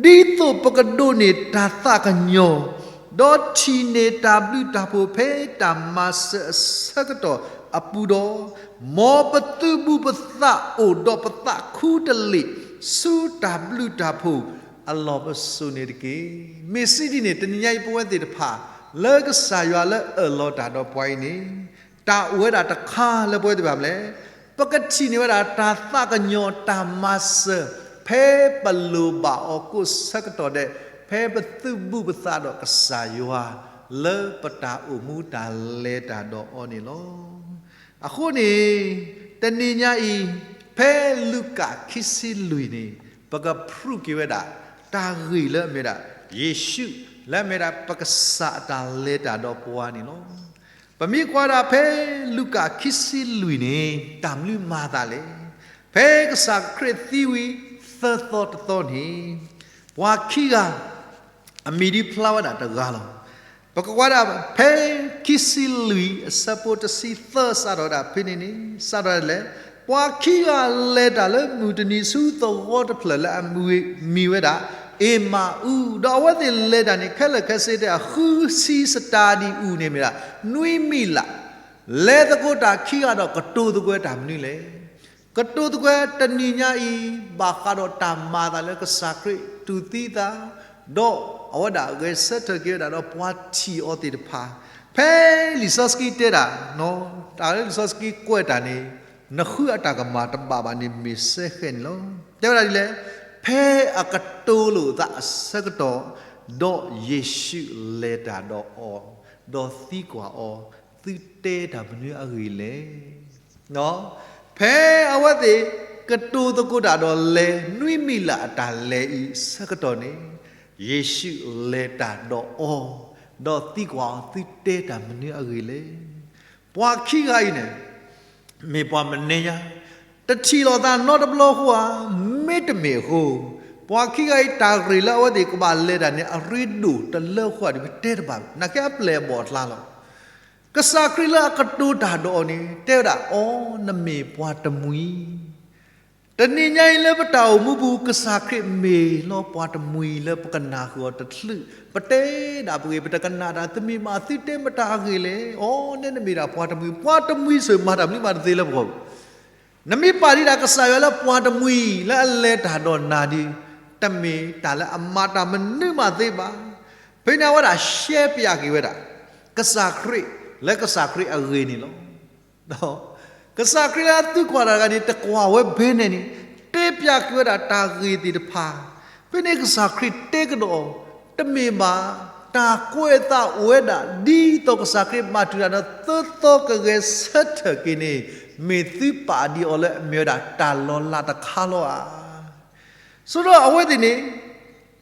ဒီး ဒ်သိးပကဒိးန့ၢ်တၢ်သးကညီၤ ဒီးထံၣ်န့ၢ်တၢ်ဘျုးတၢ်ဖှိၣ်ဖဲတၢ်မၤစၢၤအဆၢကတီၢ်အပူၤဒီး, မ်ပသုးဘူးပသးအိၣ်ဒီးပသးခူတလ့ၢ် ဆူတၢ်ဘျုးတၢ်ဖှိၣ်အလီၢ်ပစိာ်န့ၣ်တက့ၢ်. မ့ၢ်စံးဒ်န့ၣ် တနံၤညါအံၤပဝဲသ့ၣ်တဖၣ် လၢကစၢ်ယွၤလၢအၢၣ်လီၤတၢ်ဒီးပှၤအံၤန့ၣ် တၢ်အိၣ်ဝဲဒၣ်တခါလၢပဝဲသ့ၣ်တဖၣ်မနုၤလဲၣ်, ပကထံၣ်န့ၢ်ဝဲဒၣ်တၢ်သးကညီၤတၢ်မၤစၢၤ ဖဲပလိၣ်ဘၣ်အီၤကိးဆၢကတီၢ်ဒဲး, ဖဲပသုးဘူးပသးဒီးကစၢ်ယွၤ လၢပတၢ်အိၣ်မူတၢ်လဲၤတၢ်ဒီးအီၤန့ၣ်လီၤ. အဃိန့ၣ် တနံၤညါအံၤ ဖဲလူၤကၣ်ခံဆံလွံၢ်န့ၣ် ပကဖုးက့ၤဝဲဒၣ် တၢ်ဂ့ၢ်လၢအမ့ၢ်ဒၣ် ယ့ၣ်ၡူး လၢအမ့ၢ်ဒၣ်ပကစၢ်အတၢ်လဲၤတၢ်ဒီးပှၤန့ၣ်လီၤ. ပမ့ၢ်ကွၢ်ဒၣ်ဖဲလူၤကၣ်ခံဆံလွံၢ်န့ၣ် တၢ်မနုၤမၤအသးလဲၣ်. ဖဲကစၢ်ခရံာ်သံဝံၤသၢသီတသီန့ၣ် ပှၤခံဂၤ အမံၤဒ်ဖျါဝဲဒၣ်တဂၤလီၤ. ပကကွၢ်ဒၣ်ဖဲခံဆံလွံၢ်အဆၢဖိတဆံသၢ စးထီၣ်ဝဲဒၣ်ဖဲန့ၣ်န့ၣ် စးထီၣ်ဝဲဒၣ်လဲၣ်, ပှၤခံဂၤလဲၤတၢ်လၢမုၢ်တနံၤဆူသဝီတဖျၢၣ်လၢအမံၤဝဲဒၣ် အ့မၤအူ, ဒီးအဝဲသ့ၣ်လဲၤတၢ်န့ၣ် ခဲလၢာ်ခဲဆ့တဲအဃုဆံစတၤဒံးအူန့ၣ်မ့ၢ်ဒၣ် နွံမံးလး လဲၤသကိးတၢ်ခံဂၤဒီးကတိၤသကိးတၢ်မနုၤလဲၣ်. ကတိၤသကိးတနံၤညါအံၤ ဘၣ်ဃးဒီးတၢ်မၤအသးလၢကစၢ်ခရံာ်တူၢ်သံအသး, ဒီးအဝဲဒၣ်ဂဲၤဆၢထၢၣ်က့ၤဝဲဒၣ်ဒီးပှၤထံၣ်အီၤသ့ၣ်တဖၣ်, ဖဲလံာ်စီဆှံတဲဒၣ်, တၢ်လၢလံာ်စီဆှံကွဲးတၢ်န့ၣ်, နဃုအတၢ်ကမၣ်တဘၣ်ဘၣ်န့ၣ် မ့ၢ်စဲဃဲန့ၣ်လီၤ. တဲဝဲဒၣ်ဒ်လဲၣ်, ဖဲအကတိၤလိာ်သးအဆၢကတီၢ်, ဒီးယ့ၣ်ၡူးလဲၤတၢ်ဒီးအီၤ, ဒီးသံကွၢ်အီၤ, သုတဲတၢ်မနုၤအဂ့ၢ်လဲၣ်. ဖဲအဝဲသ့ၣ်ကတိၤသကိးတၢ်ဒီးလဲၤနွံမံးလၢ်အတၢ်လဲၤအံၤဆၢကတီၢ်န့ၣ်, ယ့ၣ်ၡူးလဲၤတၢ်ဒီးအီၤ, ဒီးသံကွၢ်အီၤ သုတဲတၢ်မနုၤအဂ့ၢ်လဲၣ်. ပှၤခံဂၤအံၤန့ၣ် မ့ၢ်ပှၤမနုၤညါ, တထံၣ်လိာ်သးနီတဘျီဃီဧါ, မ့တမ့ၢ်အဃိ, ပှၤခံဂၤအံၤတၢ်ဂ့ၢ်လၢအဝဲသ့ၣ်ကဘၣ်လဲၤတၢ်န့ၣ် အရ့ဒိၣ်တလၢဃီဧါဒီး ပတဲတဘၣ်, နာ်က့အပျဲၢ်အဘီၣ်အကျါလီၤ. ကစၢ်ခရံာ်လၢအကတိၤတၢ်ဒီးအီၤန့ၣ် တဲဝဲဒၣ်, အိ, နမ့ၢ်ပှၤတမှံၤ တနံၤညါအံၤလၢပတၢ်အိၣ်မူပူၤ ကစၢ်ခရံာ်မ့ၢ်လီၤပှၤတမှံၤလၢပကနၢ်ဃုာ်အီၤတချုး, ပတဲဒၣ်ပဂ့ၢ် ပတကနၣ်တၢ် တမ့ၢ်ဘၣ်သုတဲမတၤအဂ့ၢ်လဲၣ်. အိ, နဲနမ့ၢ်ဒၣ်ပှၤတမှံၤ, ပှၤတမှံၤစ့ၢ်မၤတၢ်မနုၤမးတသ့လၢပဂီၢ်. နမ့ၢ်ပာ်ဒံးဒၣ်ကစၢ်ယွၤလၢပှၤတမှံၤလၢအလဲၤတၢ်ဒီးနၤဒီး, တမ့ၢ်တၢ်လၢအမၤတၢ်မနုၤမးသ့ဘၣ်. ဖဲန့ၣ်အဝဲဒၣ်ရှဲပၠးက့ၤဝဲဒၣ် ကစၢ်ခရံာ်လၢကစၢ်ခရံာ်အဂ့ၢ်န့ၣ်လီၤ. ကစၢ်ခရံာ်လၢအသုကွၢ်တၢ်တဂၤန့ၣ် တကွၢ်ဝဲဘၣ်န့ၣ်န့ၣ်, တဲပၠးက့ၤဝဲဒၣ်တၢ်ဂ့ၢ်သ့ၣ်တဖၣ်. ဖဲန့ၣ်ကစၢ်ခရံာ်တဲကဒီးအီၤ, တမ့ၢ်ဘၣ်, တၢ်ကွဲးအသးအိၣ်ဝဲဒၣ် ဒ်သိးကစၢ်ခရံာ်မၤတၢ်တၢ်ဒီး သုသီကဂဲၤဆၢထၢၣ်က့ၤန့ၣ်, မ့ၢ်သုပာ်ဒံးအီၤလၢအမ့ၢ်ဝဲဒၣ်တၢ်လီၤလးတခါလီၤဧါ. ဆိဒီးအဝဲသ့ၣ်န့ၣ်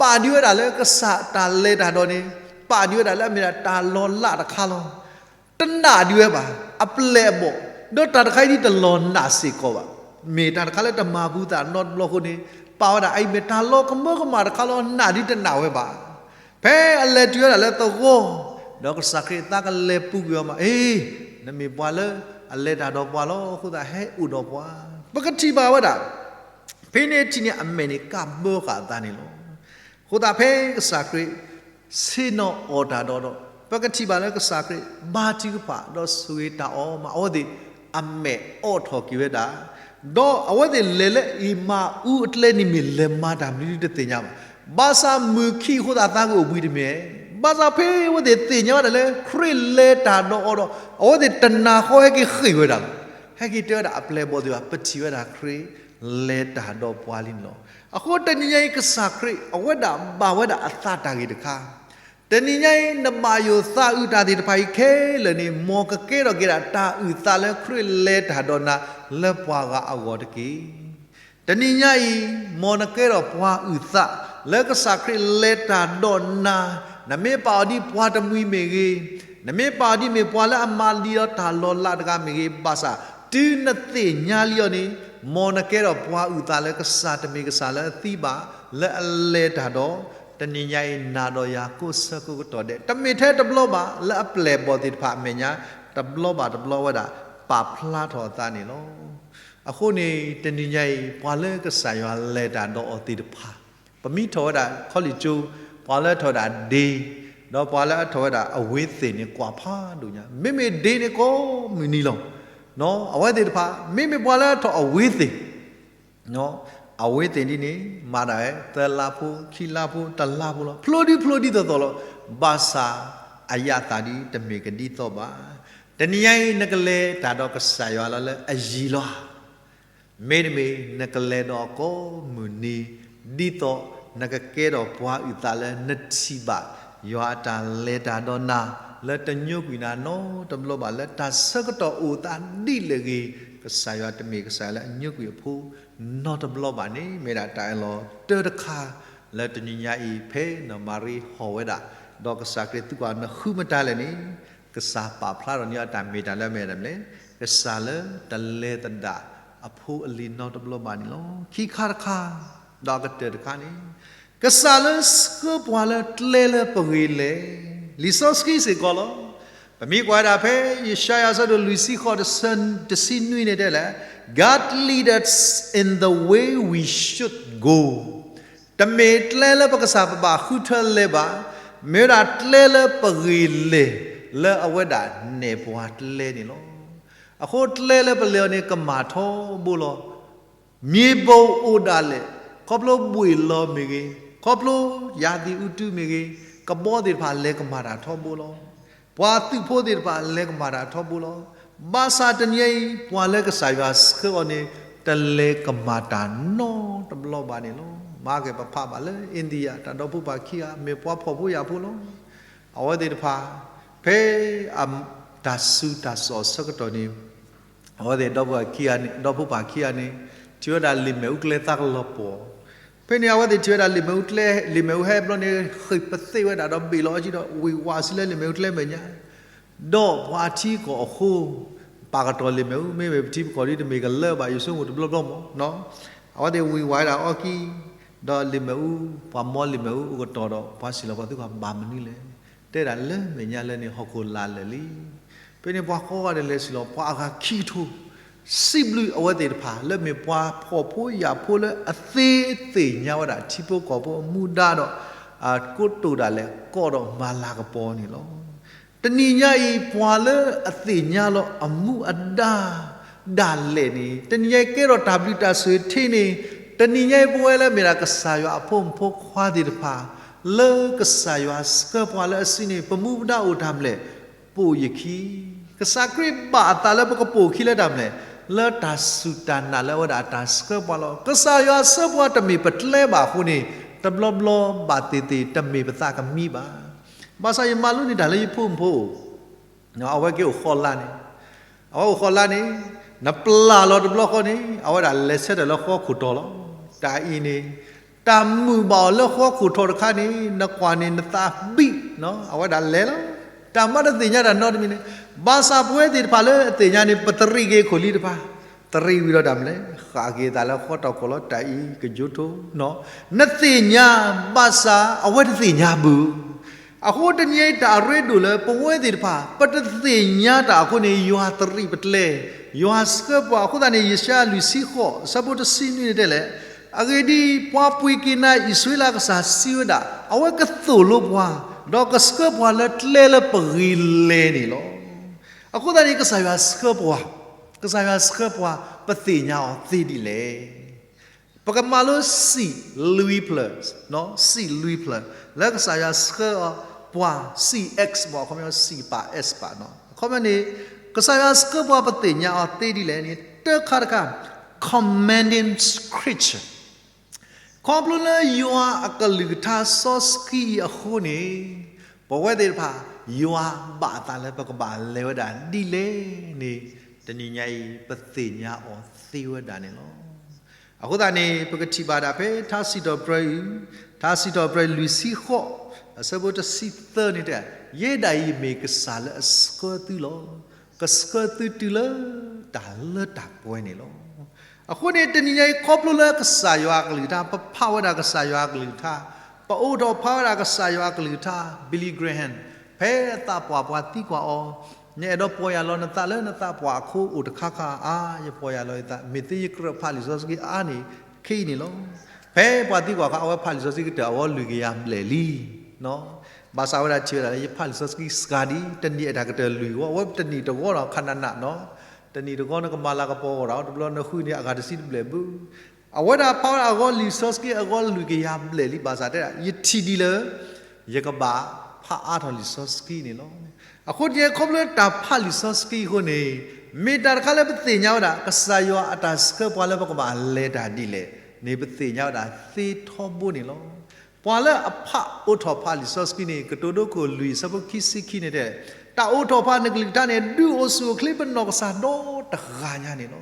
ပာ်ဒံးဝဲဒၣ်လၢကစၢ်တၢ်လဲၤတၢ်ဒီးန့ၣ်, ပာ်ဒံးဝဲဒၣ်လၢအမ့ၢ်ဒၣ်တၢ်လီၤလးတခါလီၤ. တနာ်ဒံးဝဲဘၣ်, အပျဲၢ်အဘီၣ်, ဒီးတၢ်တခါအံၤဒ်တလီၤနာ်စ့ၢ်ကီးဘၣ်. မ့ၢ်တၢ်တခါလၢတမၤဘူးသးနီတဘျီအဃိန့ၣ်, ပာ်ဝဲဒၣ်အအံၤမ့ၢ်တၢ်လီၤကမၢကမၣ်တခါလီၤ နာ်ဒ်တနာ်ဝဲဘၣ်. ဖဲအလဲၤတုၤဝဲဒၣ်လၢသဝီ, ဒီးကစၢ်ခရံာ်အသးကလဲၤပူၤကွံာ်အီၤမး, အ့, နမ့ၢ်ပှၤလၢအလဲၤတၢ်ဒီးပှၤလီၤ, အဃိသတးဟဲအိၣ်ဒီးပှၤ. ပကထံၣ်ဘၣ်ဝဲဒၣ် ဖဲန့ၣ်ထံၣ်န့ၣ်အမဲာ်န့ၣ်ကးဘၢဃာ်အသးန့ၣ်လီၤ. အဃိသတးဖဲကစၢ်ခရံာ်ဆ့ၣ်နီၤအီၣ်တၢ်ဒီးဒီး, ပကထံၣ်ဘၣ်လၢကစၢ်ခရံာ်ဘါထုကဖၣ် ဒီးဆိၣ်ဂ့ၤတၢ်အီၣ်မး အဝဲသ့ၣ်အမဲာ်အိးထီၣ်က့ၤဝဲဒၣ်, ဒီးအဝဲသ့ၣ်လဲၤလၢအံၤမၤအူအကျဲန့ၣ်မ့ၢ်လဲၤမၤတၢ်မနုၤတသ့ၣ်ညါဘၣ်. ဘၣ်ဆၣ်မုၢ်ခံအဃိသတးသးကအိၣ်ဘှံးတမ့ၢ်, ဘၣ်ဆၣ်ဖဲအဝဲသ့ၣ်သ့ၣ်ညါဝဲဒၣ်လၢ ခရံာ်လဲၤတၢ်ဒီးအီၤဒီး အဝဲသ့ၣ်တနၤဃီဟဲက့ၤဃ့ၢ်ဝဲဒၣ်လီၤ. ဟဲက့ၤတဲဝဲဒၣ်အပျဲၢ်အဘီၣ်သ့ၣ်တဖၣ် ပထံၣ်ဝဲဒၣ်ခရံာ်လဲၤတၢ်ဒီးပှၤလံန့ၣ်လီၤ. အဃိတနံၤညါအံၤ ကစၢ်ခရံာ်အဝဲဒၣ်ဘၣ်ဝဲဒၣ်အသးတၢ်ဂ့ၢ်တခါ, တနံၤညါအံၤ နဘၣ်ယိၣ်သးအုးတၢ်သ့ၣ်တဖၣ်အံၤခဲလၢာ်န့ၣ် မ်နကဲထီၣ်က့ၤဒၣ်တၢ်အုၣ်သးလၢခရံာ်လဲၤတၢ်ဒီးနၤလၢပှၤဂၤအဂီၢ်တက့ၢ်. တနံၤညါအံၤ မ်နကဲထီၣ်ပှၤအုၣ်သး လၢကစၢ်ခရံာ်လဲၤတၢ်ဒီးနၤ, နမ့ၢ်ပာ်အီၤဒ်ပှၤတမှံၤမ့ၢ်ဂ့ၤ, နမ့ၢ်ပာ်အီၤဒ်မ့ၢ်ပှၤလၢအမၤလံဒီးတၢ်လီၤလးတဂၤမ့ၢ်ဂ့ၤ, ဘၣ်ဆၣ် တုၤနသ့ၣ်ညါလံအီၤန့ၣ်, မ်နကဲထီၣ်ပှၤအုၣ်သးလၢကစၢ်တမ့ၢ်ကစၢ်လၢအသံဘၣ်, လၢအလဲၤတၢ်ဒီး, တနံၤညါအံၤ နၤဒီးယၤကိးဆၢကိးကတီၢ်ဒဲး တမ့ၢ်ထဲတဘျီဘၣ် လၢအပျဲၢ်အဘီၣ်သ့ၣ်တဖၣ်အမဲာ်ညါ, တဘျီဘၣ်တဘျီဝဲဒၣ် ပာ်ဖျါထီၣ်အသးန့ၣ်လီၤ. အဃိန့ၣ် တနံၤညါအံၤ ပှၤလၢကစၢ်ယွၤလဲၤတၢ်ဒီးအီၤသ့ၣ်တဖၣ်, ပမ့ၢ်ထီၣ်ဝဲဒၣ်ခီလ့ၣ်ကၠိ, ပှၤလၢထီၣ်ဝဲဒၣ်ဒ့, ဒီးပှၤလၢအထီၣ်ဝဲဒၣ်အဝ့သ့ၣ်န့ၣ် ကွၢ်ဖးဒိၣ်ညါ, မ့မ့ၢ်ဒ့န့ၣ်ကိးမုၢ်နံၤလီၤ. အဝဲသ့ၣ်တဖၣ် မ့မ့ၢ်ပှၤလၢအထီၣ်အဝ့သ့ၣ် အဝ့သ့ၣ်ဒ်န့ၣ် မၤဒၣ်ဝဲ သၢလါဖိ, ခံလါဖိ, တလါဖိလီၤ. ဖျိဒ်ဖျိဒ်သိးသိးလီၤ. ဘၣ်ဆၣ် အယၣ်သၣ်ဒ်တမ့ၢ်ကဒ်သိးဘၣ်. တနံၤညါအံၤ နကလဲၤတၢ်ဒီးကစၢ်ယွၤလီၤလၢအယံၤလီၤ. မ့တမ့ၢ် နကလဲၤဒီးအကိးမုၢ်နံၤ, ဒ်သိးနကကဲထီၣ်ပှၤအုၣ်သးလၢနထံၣ်ဘၣ် ယွၤအတၢ်လဲၤတၢ်ဒီးနၤ လၢတညိကွံာ်နၤနီတဘျီဘၣ်, လၢတၢ်ဆၢကတီၢ်အိၣ်သးဒ်လဲၣ်ဂ့ၤ, ကစၢ်ယွၤတမ့ၢ်ကစၢ်လၢအညိကွံာ်အဖိ နီတဘျီဘၣ်န့ၣ် မ့ၢ်ဒၣ်တၢ်အၢၣ်လီၤတၢ်တခါ လၢတနံၤညါအံၤ ဖဲနီၢ်မၤရံဟီၣ်ဝဲဒၣ် ဒီးကစၢ်ခရံာ်သံကွၢ်နဃုမတၤလဲၣ်န့ၣ်, ကစၢ်ပာ်ဖျါထီၣ်န့ၢ်အတၢ်မ့ၢ်တၢ်လၢအမဲာ်ဒၣ်လဲၣ်, ကစၢ်လၢတလဲၤသဒၣ်အဖိအလံၤနီတဘျီဘၣ်န့ၣ်လီၤ. ခံခါတခါ, ဒီးအကတၢၢ်တခါန့ၣ်, ကစၢ်လၢဆှၢပှၤလၢကျဲလၢပဂ့ၤလဲၣ်. လံာ်စီဆှံစ့ၢ်ကီးလီၤ. ပမ့ၢ်ကွၢ်ဝဲဒၣ်ဖဲ ယၡါယၤ အဆၢဒိၣ်လွံၢ်ဆံဃိး တဆံနွံန့ၣ်တဲလဲၣ်, God lead us in the way we should go. တမ့ၢ်ကျဲလၢပကစၢ်ပဘၣ်ဃုထၢလဲၤဘၣ်, မ့ၢ်ဝဲဒၣ်ကျဲလၢပဂ့ၤလဲၣ် လၢအဝဲဒၣ်နဲၣ်ပှၤကျဲန့ၣ်လီၤ. အဃိကျဲလၢပလဲၤအီၤန့ၣ် ကမၤထီဘိလီၤ. မြေပုံအိၣ်ဒၣ်လဲာ်, ခီဖျိဘှ့ၣ်လီၤမ့ၢ်ဂ့ၤ, ခီဖျိရာသီဥတုမ့ၢ်ဂ့ၤ, ကဘီသ့ၣ်တဖၣ်လဲၤကမၤတၢ်ထီဘိလီၤ. ပှၤသုးဖိသ့ၣ်တဖၣ်လဲၤကမၤတၢ်ထီဘိလီၤ. ဘၣ်ဆၣ်တနံၤအံၤ ပှၤလၢကစၢ်ယွၤဆှၢအီၤန့ၣ် တလဲၤကမၤတၢ်နီတဘျီဘၣ်န့ၣ်လီၤ. မၤက့ၤပဖးဘၣ်လၢ India တၢ်ဒီဖိပၢ်ခံဂၤ မ့ၢ်ပှၤဖှီၣ်ဖိယာ်ဖိလီၤ. အဝဲသ့ၣ်တဖၣ် ဖဲအ တၢ်စူၤတၢ်စိၤအဆၢကတီၢ်န့ၣ် အဝဲသ့ၣ်ဒီပုၢ်ဝဲၢ်ခံဂၤန့ၣ် ဒီဖိပၢ်ခံဂၤန့ၣ် ထံၣ်ဝဲဒၣ်လံာ်မ့ၣ်အူကျဲသးကလီၤပှီၢ်. ဖဲန့ၣ် အဝဲသ့ၣ်ထံၣ်ဝဲဒၣ်လံာ်မ့ၣ်အူကျဲ, လံာ်မ့ၣ်အူဟဲဘျီန့ၣ် ဃ့ၢ်ပသ့ၣ်ဝဲဒၣ်ဒီး ဘ့ၣ်လီၤအီၤကံဒီး ဝံၤဝးဆူလၢလံာ်မ့ၣ်အူကျဲမဲာ်ညါ ဒီးပှၤထံကီၢ်အဃိ ပာ်ကတီၢ်လံာ်မ့ၣ်အူ, မ့မ့ၢ်ပထံပကီၢ်ဒ်တမ့ၢ်ကလၢဘၣ် ယဆိကမိၣ်တဘျီဘျီမး, အဝဲသ့ၣ်ဝံၤဝးဒၣ်အီၤကံ ဒီးလံာ်မ့ၣ်အူ, ပှၤမီလံာ်မ့ၣ်အူအိၣ်ကတီၢ်ဒီး ပှၤစံၣ်လီၤပှၤသံကွၢ်ဘၣ်မနုၤလဲၣ်. တဲဒၣ်လၢမဲာ်ညါလၢန့ၣ် ဟီၣ်ခိၣ်လာ်လၢာ်လံ. ဖဲန့ၣ်ပှၤကိးဂၤဒဲးလဲၤစံၣ်လီၤ ပှၤအဂၤခံကထိ စံးဘျုးအဝဲသ့ၣ်တဖၣ် လၢမ့ၢ်ပှၤဖှီၣ်ဖိယာ်ဖိလၢအသ့သ့ၣ်ညါဝဲဒၣ် ထံဖိကီၢ်ဖိအမူဒါဒီး ကိတိာ်ဒၣ်လဲာ်ကီၢ်ဒီးမၤလၤကပီၤန့ၣ်လီၤ. တနံၤညါအံၤ ပှၤလၢအသ့ၣ်ညါလီၤအမူအဒါဒၣ်လဲာ်န့ၣ် တနံၤညါအံၤကဲထီၣ်တၢ်ဘျုးတၢ်ဆိၣ်ဂ့ၤထံန့ၣ် တနံၤညါအံၤ ပဝဲလၢမ့ၢ်ဒၣ်ကစၢ်ယွၤအဖိမုၣ်ဖိခွါသ့ၣ်တဖၣ် လၢကစၢ်ယွၤဆှၢပှၤလၢအစုန့ၣ် ပမူပဒါအိၣ်တၢ်မနုၤလဲၣ်, ပိာ်ယခံ. ကစၢ်ခရံာ်ဘၣ်အသးလၢပကပိာ်ခံလၢတၢ်မနုၤလဲၣ်, လၢတၢ်စူၢ်တၢ်နာ်လၢအဝဲဒၣ်အတၢ်ဆှၢပှၤလီၤ. ကစၢ်ယွၤဆှၢပှၤတမ့ၢ်ပကျဲဘၣ်အဃိန့ၣ် တဘျီဘျီဘၣ်သ့ၣ်သ့ၣ်တမ့ၢ်ပသးကမံဘၣ်. ဘၣ်ဆၣ်ယမၤလိန့ၢ်တၢ်လၢယဖိမုၣ်ဖိ အဝဲက့ၤအိၣ်ဃီလါန့ၣ်, အဝဲအိၣ်ဃီလါန့ၣ် နပျၢ်လီၤတဘျီဃီန့ၣ် အဝဲဒၣ်လဲၤဆၢထၢၣ်လၢဃီခိၣ်တီလီၤ. တၢ်အံၤန့ၣ် တၢ်မုာ်ဘၣ်အီၤလၢဃီခိၣ်တီတခါန့ၣ် နကွၢ်န့ၣ်နသးဘံၣ်, အဝဲဒၣ်လဲၤလီၤ. တၢ်မၤတသ့ၣ်ညါတၢ်နီတမံၤန့ၣ်, ဘၣ်ဆၣ်ပဝဲသ့ၣ်တဖၣ်လၢအသ့ၣ်ညါန့ၣ် ပတရံးက့ၤအခိၣ်လံတဖၣ်, တရံးဝံၤဒီးတၢ်မနုၤလဲၣ်, ဃၣ်က့ၤသးလၢဃီတီခိၣ်လီၤ. တၢ်အံၤကယိထိ နသ့ၣ်ညါ, ဘၣ်ဆၣ်အဝဲတသ့ၣ်ညါဘၣ်. အဃိတနံၤအံၤတၢ်အရ့ဒိၣ်လၢပဝဲသ့ၣ်တဖၣ် ပတသ့ၣ်ညါတၢ်အဃိန့ၣ် ယွၤတရံးပကျဲ, ယွၤဆှၢပှၤအဃိသတးန့ၣ် ယၡါယၤလွံၢ်ဆံဃိး အဆၢဖိတဆံနွံန့ၣ်တဲလဲၣ်, အဂ့ၢ်ဒ်အံၤ, ပှၤပှ့ၤက့ၤနၤအံၣ်စရ့လးအကစၢ်စံးဝဲဒၣ်, အဝဲကသိၣ်လိပှၤ, ဒီးကဆှၢပှၤလၢကျဲလၢပဂ့ၤလဲၤန့ၣ်လီၤ. အဃိသတးန့ၣ် ကစၢ်ယွၤဆှၢပှၤ, ကစၢ်ယွၤဆှၢပှၤ ပသ့ၣ်ညါအီၤသ့ဒ်လဲၣ်. ပကမၤလိစံးလွံၢ်ဖျၢၣ်, စံးလွံၢ်ဖျၢၣ် လၢကစၢ်ယွၤဆှၢပှၤ စံး X မ့ၢ် အခီပညီ စံးပာ် S ပာ်နီၤ, အခီပညီန့ၣ် ကစၢ်ယွၤဆှၢပှၤပသ့ၣ်ညါအီၤသ့ဒ်လဲၣ်န့ၣ် တၢ်ခါတခါ commanding scripture ခီဖျိလၢယွၤအကလုၢ်ကထါစီဆှံအံၤအဃိန့ၣ် ပဝဲသ့ၣ်တဖၣ် ယွၤဘၣ်အသးလၢပကဘၣ်လဲၤဝဲဒၣ်ဒ်လဲၣ်န့ၣ် တနံၤညါအံၤ ပသ့ၣ်ညါအီၤသ့ဝဲဒၣ်န့ၣ်လီၤ. အဃိသတးန့ၣ် ပကထံၣ်ဘၣ်ဒၣ်ဖဲထါစံးထီၣ်ပတြၢၤအံၤ, ထါစံးထီၣ်ပတြၢၤလွံၢ်ဆံဃိး အဆၢဖိတဆံသၢန့ၣ်တဲ, ယဲဒၣ်အံၤမ့ၢ်ကစၢ်လၢအဆှၢသုလီၤ. ကဆှၢသုတုၤလၢတၢ်လၢတၢ်ပှဲၤန့ၣ်လီၤ. အဃိန့ၣ် တနံၤညါအံၤ ခီဖျိလၢကစၢ်ယွၤအကလုၢ်ကထါ ပဖးဝဲဒၣ်ကစၢ်ယွၤအကလုၢ်ကထါ, ပအိးထီၣ်ဖးဝဲဒၣ်ကစၢ်ယွၤအကလုၢ်ကထါ, Billy Graham ဖဲအသးပှၢ်ပှၤသံကွၢ်အီၤ, နအဲၣ်ဒိးပီၢ်ယၢ်လီၤနသးလၢနသးပှၢ်အခိၣ်အိၣ်တခါခါဧါ, ယပီၢ်ယၢ်လီၤယသး, မ့ၢ်သ့ယကြၢးဖးလံာ်စီဆှံအါန့ၣ် ခဲအံၤန့ၣ်လီၤ. ဖဲပှၤသံကွၢ်အခါ အဝဲဖးလံာ်စီဆှံကတၢၢ်အဂီၢ်လွံၢ်ကယၤဘျဲၣ်လံ. ဘၣ်ဆၣ်ဝဲဒၣ်ထံၣ်ဝဲဒၣ်လၢယဖးလံာ်စီဆှံစှၤဒံး တနံၤအတၢ်ကတၢၢ်လွံၢ်ဂီၢ်, အဝဲတနံၤတဂီၢ်ဒီးခါနးနးနီၤ, တနံၤတဂီၢ်န့ၣ်ကမၤလၤကပီၤအီၤဒီး တဘျီနဃုန့ၣ်အဂၤတဆံတဘျဲၣ်ဘၣ်. အဝဲဒၣ်ဖးဝဲဒၣ်အဂီၢ်လံာ်စီဆှံအဂီၢ်လွံၢ်ကယၤဘျဲၣ်လံ ဘၣ်ဆၣ်တဲဒၣ် ယထံၣ်ဒံးလၢ ယကဘၣ်ဖးအါထီၣ်လံာ်စီဆှံန့ၣ်လီၤ. အဃိတက့ၢ် ခီဖျိတၢ်ဖးလံာ်စီဆှံအဃိန့ၣ် မ့ၢ်တၢ်တခါလၢပသ့ၣ်ညါဝဲဒၣ် ကစၢ်ယွၤအတၢ်ဆှၢပှၤလၢပကဘၣ်လဲၤတၢ်ဒ်လဲၣ်န့ၣ် ပသ့ၣ်ညါဝဲဒၣ်သ့ထီဘိန့ၣ်လီၤ. ပှၤလၢအဖးအိးထီၣ်ဖးလံာ်စီဆှံန့ၣ် ကတိၤဒိခိၣ်လွံၢ်အဆၢဖိခံဆံခံန့ၣ်တဲ, တၢ်အိးထီၣ်ဖးနကလုၢ်ကထါန့ၣ် ဒုးအိၣ်ဆူၣ်အိၣ်ချ့ပနီၢ်ကစၢ်ဒီတဂၤညါန့ၣ်လီၤ.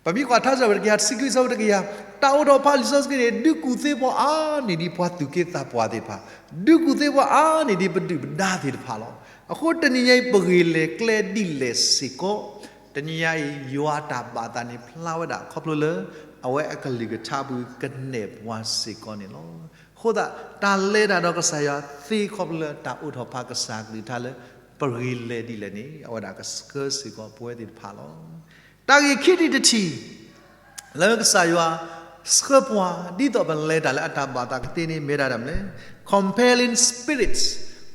ပမ့ၢ်ကွၢ်ထါစံးထီၣ်ပတြၢၤတကယၤတဆံခွံအဆၢဖိတကယၤ, တၢ်အိးထီၣ်ဖးလံာ်စီဆှံန့ၣ် ဒုးကူၣ်သ့ပှၤအါန့ၢ်ဒံးပှၤသူၣ်က့သးပှၢ်သ့ၣ်တဖၣ်, ဒုးကူၣ်သ့ပှၤအါန့ၢ်ဒံးပဒုၣ်ပဒါသ့ၣ်တဖၣ်လီၤ. အဃိတနံၤညါအံၤ ပဂ့ၤလဲၤကျဲဒ်လဲၣ်စ့ၢ်ကီး, တနံၤညါအံၤ ယွၤအတၢ်ဘၣ်သးန့ၣ်ဖျါဝဲဒၣ်ခီဖျိလၢ အဝဲအကလုၢ်ကထါပူၤကနဲၣ်ပှၤစ့ၢ်ကီးန့ၣ်လီၤ. အဃိသတး တၢ်လဲၤတၢ်ဒီးကစၢ်ယွၤသ့ခီဖျိလၢတၢ်အိးထီၣ်ဖးကစၢ်ကလုၢ်ကထါလၢ ပဂ့ၤလဲၤဒ်လဲၣ်န့ၣ် အဝဲဒၣ်ကဆှၢစ့ၢ်ကီးပဝဲသ့ၣ်တဖၣ်လီၤ. တၢ်ဂ့ၢ်ခံထံၣ်တထံၣ် လၢကစၢ်ယွၤဆှၢပှၤ ဒ်သိးပလဲၤတၢ်လၢအတၢ်ဘၣ်သးကသ့န့ၣ် မ့ၢ်ဒၣ်တၢ်မနုၤလဲၣ်, compelling spirits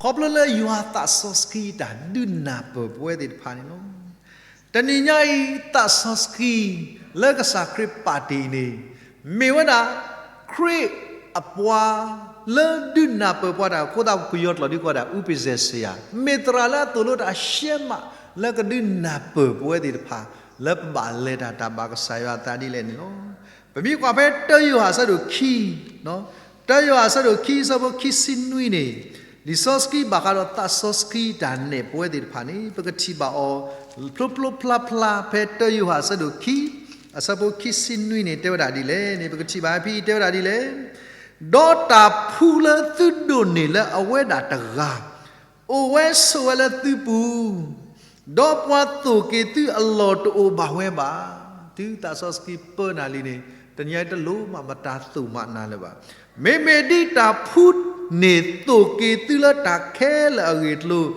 ခီဖျိလၢယွၤသးစီဆှံတၢ်ဒုးနၢ်ပၢၢ်ပဝဲသ့ၣ်တဖၣ်န့ၣ်လီၤ. တနံၤညါအံၤ သးစီဆှံ လၢကစၢ်ခရံာ်ပာ်တ့ၢ်အံၤန့ၣ် မ့ၢ်ဝဲဒၣ် ခရံာ်အပှၤလၢဒုးနၢ်ပၢၢ်ပှၤတၢ် အဃိသတးပကယီၤကျိာ်ဒ်ကိးဝဲဒၣ် ဥပဇဲစယၤ မ့ၢ်သရၣ်လၢအသိၣ်လိတၢ်ရှဲမး လၢကဒုးနၢ်ပၢၢ်ပဝဲသ့ၣ်တဖၣ် လၢပဘၣ်လဲၤတၢ်တၢ်ဘၣ်ကစၢ်ယွၤအသးဒ်လဲၣ်န့ၣ်လီၤ. ပမ့ၢ်ကွၢ်ဖဲတၢယိၤဟၣ်အဆၢဒိၣ်ခံ တၢယိၤဟၣ်အဆၢဒိၣ်ခံ အဆၢဖိခံဆံနွံန့ၣ် လံာ်စီဆှံဘၣ်ဃးဒီးသးစီဆှံတၢ်နဲၣ်ပဝဲသ့ၣ်တဖၣ်န့ၣ် ပကထံၣ်ဘၣ်အီၤ ဖျိဖျိဖျါဖျါ ဖဲတၢယိၤဟၣ်အဆၢဒိၣ်ခံ အဆၢဖိခံဆံနွံန့ၣ် တဲဝဲဒၣ်ဒ်လဲၣ်န့ၣ် ပကထံၣ်ဘၣ်ဖဲအံၤ တဲဝဲဒၣ်ဒ်လဲၣ်, ဒီးတၢ်ဖှူလၢသုဒိးန့ၢ်လၢအဝဲဒၣ်တဂၤ အိၣ်ဝဲဆိးဝဲလၢသုပူၤ, ဒီးပှၤသိၣ်က့ၤသုအလီၢ်တအိၣ်ဘၣ်ဝဲဘၣ်. တုၤသးစီဆှံပၢနၤလံန့ၣ် တနံၤအံၤတလိၣ်မးမတၤသိၣ်မးနၤလၢၤဘၣ်. မ့မ့ၢ်ဒ်တၢ်ဖှူန့ၣ်သိၣ်က့ၤသုလၢတၢ်ခဲလၢာ်အဂ့ၢ်အကျိၤ,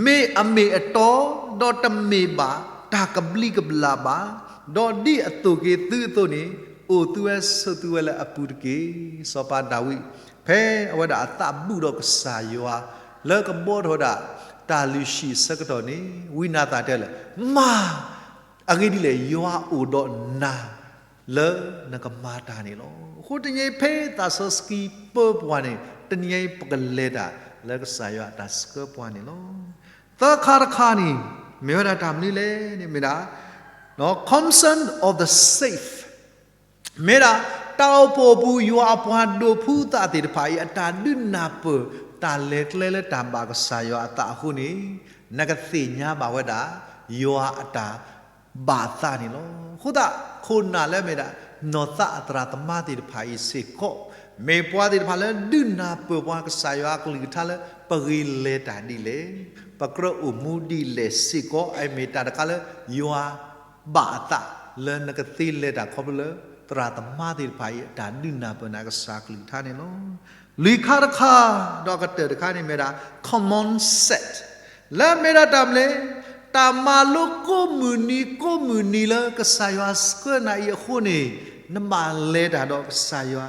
မ့ၢ်အမ့ၢ်အတီ ဒီးတမ့ၢ်ဘၣ်တၢ်ကဘျံးကဘျၣ်ဘၣ်, ဒီးဒ်အသိၣ်က့ၤသုအသိးန့ၣ် အိၣ်သုဝဲဆိးသုဝဲလၢအပူၤတက့ၢ်. စီၤပၤဒၤဝံး ဖဲအဝဲဒၣ်အသးဘူၣ်ဒီးကစၢ်ယွၤ လၢကဘှီထီၣ်ဝဲဒၣ်တၢ်လုၢ်ဟံၣ်အဆၢကတီၢ်န့ၣ် ဝံနၤသၣ်တဲလၢ မၤ အဂ့ၢ်ဒ်လဲၣ် ယွၤအိၣ်ဒီးနၤ လၢနကမၤတၢ်န့ၣ်လီၤ. အဃိတနံၤအံၤဖဲသးစီဆှံပၢပှၤန့ၣ် တနံၤအံၤပကလဲၤတၢ်လၢကစၢ်ယွၤအတၢ်ဆှၢပှၤန့ၣ်လီၤ. သၢခါတခါန့ၣ် မ့ၢ်ဝဲဒၣ်တၢ်မနုၤလဲၣ်န့ၣ် မ့ၢ်ဒၣ် concern of the safe မ့ၢ်ဒၣ် တၢ်အိၣ်ဖှိၣ်အပူၤ ယွၤအပှၤဒိးဖှူသးသ့ၣ်တဖၣ်အံၤ အတၢ်ဒုးနၢ်ပၢၢ် တၢ်လဲၤကျဲလၢတၢ်ဘၣ်ကစၢ်ယွၤအသးအဃိန့ၣ် နကသ့ၣ်ညါဘၣ်ဝဲဒၣ် ယွၤအတၢ်ဘၣ်အသးန့ၣ်လီၤ. အဃိသတး ခိၣ်နၢ်လၢမ့ၢ်ဒၣ် နီၢ်သးအသရၣ်သမါသ့ၣ်တဖၣ်အံၤစ့ၢ်ကီး မ့ၢ်ပှၤသ့ၣ်တဖၣ်လၢဒုးနၢ်ပၢၢ်ပှၤကစၢ်ယွၤအကလုၢ်ကထါလၢ ပဂ့ၤလဲၤတၢ်ဒ်လဲၣ်, ပကြၢးအိၣ်မူဒ်လဲၣ်စ့ၢ်ကီး အမ့ၢ်တၢ်တခါလၢ ယွၤဘၣ်အသးလၢနကသ့လဲၤတၢ်ခီဖျိလၢ သရၣ်သမါသ့ၣ်တဖၣ်အံၤ အတၢ်ဒုးနၢ်ပၢၢ်နၤကစၢ်ကလုၢ်ကထါန့ၣ်လီၤ. လွံၢ်ခါတခါ ဒီးအကတၢၢ်တခါန့ၣ်မ့ၢ်ဒၣ် common sense လၢမ့ၢ်ဒၣ်တၢ်မနုၤလဲၣ်, တၢ်မၤလိကိးမုၢ်နံၤကိးမုၢ်နံၤလၢကစၢ်ယွၤဆှၢနၤအံၤအဃိန့ၣ် နဘၣ်လဲၤတၢ်ဒီးကစၢ်ယွၤ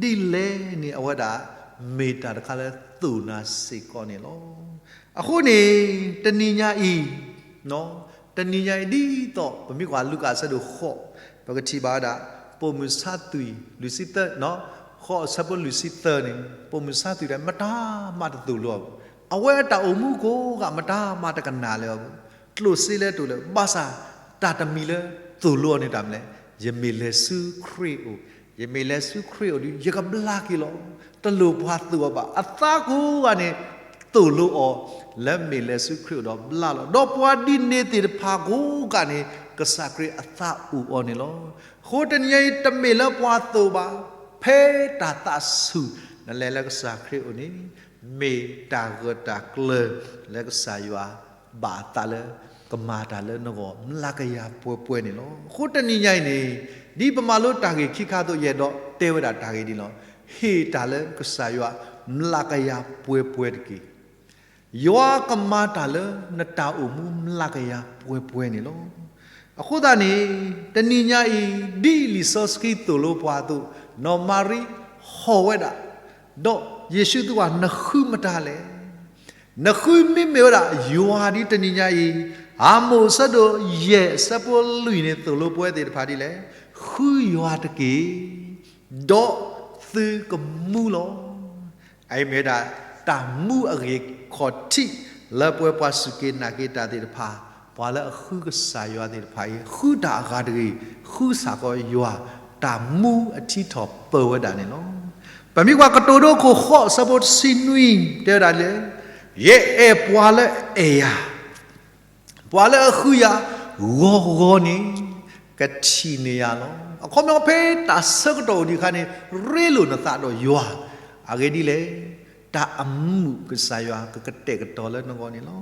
ဒ်လဲၣ်န့ၣ် အဝဲဒၣ်မ့ၢ်တၢ်တခါလၢသိၣ်နၤစ့ၢ်ကီးန့ၣ်လီၤ. အဃိန့ၣ် တနံၤညါအံၤ တနံၤညါအံၤဒ်သိး ပမ့ၢ်ကွၢ်လူၤကၣ်အဆၢဒိၣ်ဃိး ပကထံၣ်ဘၣ်ဝဲဒၣ် ပိာ်မုၣ်ဆါသွံၣ်လွံၢ်ဆံသၢ ဃိးအဆၢဖိလွံၢ်ဆံသၢန့ၣ် ပိာ်မုၣ်ဆါသွံၣ်ဒၣ် မတၤမၤတသိၣ်လိအီၤဘၣ်. အဝဲအတၢ်အိၣ်မူကိးဂၤ မတၤမၤတကနၣ်လၢၤအီၤဘၣ်. ကျိၣ်စ့လဲတအိၣ်လၢၤ ဘၣ်ဆၣ် တၢ်တမံၤလၢသိၣ်လိအီၤန့ၣ်တၢ်မနုၤလဲၣ်, ယမ့ၢ်လဲၤဆူခရံာ်အအိၣ်, ယမ့ၢ်လဲၤဆူခရံာ်အအိၣ်ဒီး ယကဘျါက့ၤလီၤ. တလိၣ်ပှၤသိၣ်အီၤဘၣ်. အသးကိးဂၤန့ၣ် သိၣ်လိအီၤ လၢမ့ၢ်လဲၤဆူခရံာ်အအိၣ်ဒီးဘျါလီၤ. ဒီးပှၤဒ်န့ၣ်သ့ၣ်တဖၣ်ကိးဂၤန့ၣ် ကစၢ်ခရံာ်အသးအိၣ်အီၤန့ၣ်လီၤ. အဃိတနံၤညါအံၤ တမ့ၢ်လၢပှၤသိၣ်ဘၣ်, ဖဲတၢ်သးဆူၣ် နလဲၤလၢကစၢ်ခရံာ်အအိၣ်န့ၣ် မ့ၢ်တၢ်ဂၢၢ်တၢ်ကျၢၤလၢကစၢ်ယွၤဘၣ်အသးလၢ ကမၤတၢ်လၢနဂီၢ် မျးကယၤပှဲၤပှဲၤန့ၣ်လီၤ. အဃိတနံၤညါအံၤန့ၣ် ဒ်ပမၤလိတၢ်ဂ့ၢ်ခံခါအသိး ယအဲၣ်ဒိးတဲဝဲဒၣ်တၢ်ဂ့ၢ်ဒ်န့ၣ်လီၤ. ဟ့ၣ်တၢ်လၢကစၢ်ယွၤ မျးကယၤပှဲၤပှဲၤတက့ၢ်. ယွၤကမၤတၢ်လၢနတၢ်အိၣ်မူမျးကယၤပှဲၤပှဲၤန့ၣ်လီၤ. အဃိသတးန့ၣ် တနံၤညါအံၤ ဒ်လံာ်စီဆှံသိၣ်လိပှၤအသိး နီၢ်မၤရံဟီၣ်ဝဲဒၣ်, ဒီးယ့ၣ်ၡူးသံကွၢ် နဃုမတၤလဲၣ်. နဃုမ့မ့ၢ်ဝဲဒၣ် ယွၤဒ်တနံၤညါအံၤ, ဧၤမိၣ်အဆၢဒိၣ်ယဲၢ်အဆၢဖိလွံၢ်န့ၣ် သိၣ်လိပဝဲသ့ၣ်တဖၣ်ဒ်လဲၣ်, ဃုယွၤတက့ၢ်, ဒီးသုကမူလီၤ. အအံၤမ့ၢ်ဝဲဒၣ် တၢ်မူအဂ့ၢ်ခီၣ်ထံး လၢပဝဲပှၤစူၢ်က့ၤနာ်က့ၤတၢ်သ့ၣ်တဖၣ်, ပှၤလၢအဃုကစၢ်ယွၤသ့ၣ်တဖၣ်အံၤ ဃုတၢ်အဂၤတဂ့ၤ, ဃုစ့ၢ်ကီးယွၤ, တၢ်မူအထံထီၣ်ပၢဝဲဒၣ်န့ၣ်လီၤ. ပမ့ၢ်ကွၢ်ကတိၤဒိခိၣ်ဃိးအဆၢဖိတဆံနွံ တဲဝဲဒၣ်လဲၣ်, ယအဲၣ်ပှၤလၢအအဲၣ်ယၤ ပှၤလၢအဃုယၤဂီၤဂီၤန့ၣ် ကထံၣ်န့ၢ်ယၤလီၤ. အခီပညီဖဲတၢ်ဆၢကတီၢ်အိၣ်ဒံးအခါန့ၣ် ရ့လိာ်နသးဒီးယွၤ, အဂ့ၢ်ဒ်လဲၣ်, တၢ်အမုာ်ကစၢ်ယွၤကကတဲာ်ကတီၤလၢနဂီၢ်န့ၣ်လီၤ.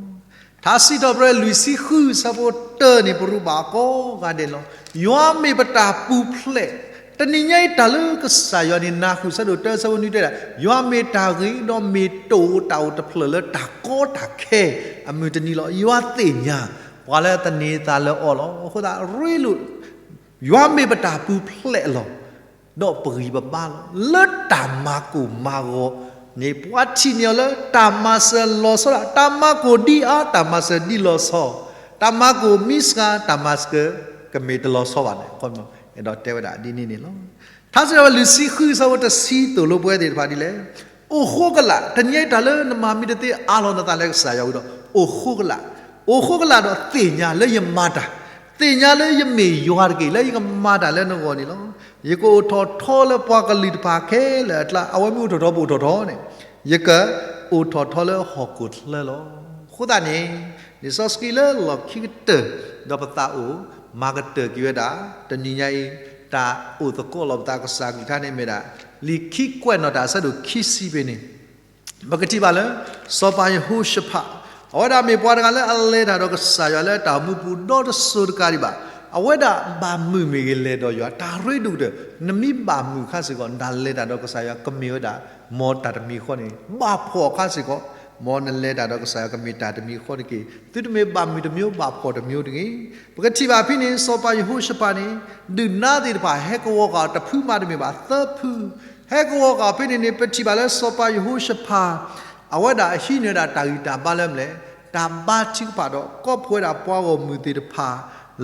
ထါစံးထီၣ်ပတြၢၤလွံၢ်ဆံဃုအဆၢဖိတၢန့ၣ် ပရူးဘၣ်ကိးဂၤဒဲးလီၤ. ယွၤမ့ၢ်ပတၢ်ပူၤဖျဲး, တနံၤညါအံၤတၢ်လၢကစၢ်ယွၤန့ၣ် နၢ်ဃုာ်ဆၢဒိၣ်တၢဆၢဖိနွံတဲဒၣ်, ယွၤမ့ၢ်တၢ်ဂ့ၤဒီးမ့ၢ်တအိၣ်တၢ်အိၣ်တဖျၢၣ်လၢတၢ်ကီတၢ်ခဲအမုၢ်တနံၤလီၤ. ယွၤသ့ၣ်ညါ ပှၤလၢသန့ၤသးလၢအီၤလီၤ. အဃိသတးရ့လိာ် ယွၤမ့ၢ်ပတၢ်ပူၤဖျဲးအလီၢ်, ဒီးပဂံၢ်ပဘါလီၤ. လၢတၢ်မၤကိၢ်မၤဂီၤန့ၣ် ပှၤထံၣ်န့ၢ်အီၤလၢတၢ်မၤစၢၤလီၤဆီဒၣ်, တၢ်မၤကိၢ်ဒ်အါ, တၢ်မၤစၢၤဒ်လီၤဆီ, တၢ်မၤကိၣ်မံစှၤ တၢ်မၤစၢၤ ကမ့ၢ်တလီၤဆီဘၣ်န့ၣ် အဲၣ်ဒိးတဲဝဲဒၣ်ဒ်န့ၣ်န့ၣ်လီၤ. ထါစံးထီၣ်ပတြၢၤလွံၢ်ဆံဃု အဆၢဖိတဆံ သိၣ်လိပဝဲသ့ၣ်တဖၣ်ဒ်လဲၣ်. အိၣ်ဃိကလာ်, တနံၤအံၤတၢ်လၢနမၤမံတသ့ အးလီၤနသးလၢကစၢ်ယွၤအအိၣ်ဒီး အိၣ်ဃိကလာ်, အိၣ်ဃိကလာ်ဒီးသ့ၣ်ညါလၢယမၤတၢ်, သ့ၣ်ညါလၢယမ့ၢ်ယွၤတက့ၢ် လၢယကမၤတၢ်လၢနဂီၢ်န့ၣ်လီၤ. ယကအိၣ်ထီၣ်ထီလၢပှၤကလုာ်တဖၣ်ခဲလၢာ်အကျါ, အဝဲမ့ၢ်အိၣ်ထီၣ်ထီပအိၣ်ထီၣ်ထီန့ၣ် ယကအိၣ်ထီၣ်ထီလၢဟီၣ်ခိၣ်ချၢလီၤ. အဃိသတးန့ၣ် လံာ်စီဆှံလၢလီၢ်ခံကတၢၢ် ဒီးပသးအိၣ်မၤကတၢၢ်က့ၤဝဲဒၣ် တနံၤညါအံၤ တၢ်အိၣ်သကိးလီၤပသးကစၢ်ကလုၢ်ကထါန့ၣ်မ့ၢ်ဒၣ် လံာ်ခံကွဲးနီၣ်တၢ်အဆၢဒိၣ်ခံဆံဖဲန့ၣ် ပကထံၣ်ဘၣ်လၢ စီၤပၤယဟိၤၡဖး အဝဲဒၣ်မ့ၢ်ပှၤတဂၤလၢအလဲၤတၢ်ဒီးကစၢ်ယွၤလၢတၢ်အိၣ်မူပူၤဒီတစိၤတကးဒံးဘၣ်. အဝဲဒၣ်ဘၣ်မုာ်မ့ၢ်ဂ့ၤ လဲၤဒီးယွၤ တၢ်ရ့ဒိၣ်ကတၢၢ်, နမ့ၢ်ဘၣ်မုာ်ခါစ့ၢ်ကီး နတၢ်လဲၤတၢ်ဒီးကစၢ်ယွၤကမ့ၢ်ဝဲဒၣ် မ်တၢ်တမံၤဃီန့ၣ် ဘၣ်ဖှီၣ်ခါစ့ၢ်ကီး, မ်နလဲၤတၢ်ဒီးကစၢ်ယွၤကမ့ၢ်တၢ်တမံၤဃီတက့ၢ်. သုတမ့ၢ်ဘၣ်မုာ်တမံၤ ဘၣ်ဖှီၣ်တမံၤတဂ့ၤ. ပကထံၣ်ဘၣ်ဖဲန့ၣ် စီၤပၤယဟိၤၡဖးန့ၣ် ဒုၣ်နါသ့ၣ်တဖၣ် ဟဲကဝီၤဃာ်တဖုမးတမ့ၢ်ဘၣ် သၢဖု ဟဲကဝီၤဃာ်ဖဲန့ၣ်န့ၣ် ပထံၣ်ဘၣ်လၢစီၤပၤယဟိၤၡဖး အဝဲဒၣ်ဟံးန့ၢ်ဝဲဒၣ်တၢ်ဂံၢ်တၢ်ဘါလၢမနုၤလဲၣ်, တၢ်ဘါထုကဖၣ်ဒီးကိးဖှိၣ်ဝဲဒၣ်ပှၤဂီၢ်မုၢ်သ့ၣ်တဖၣ်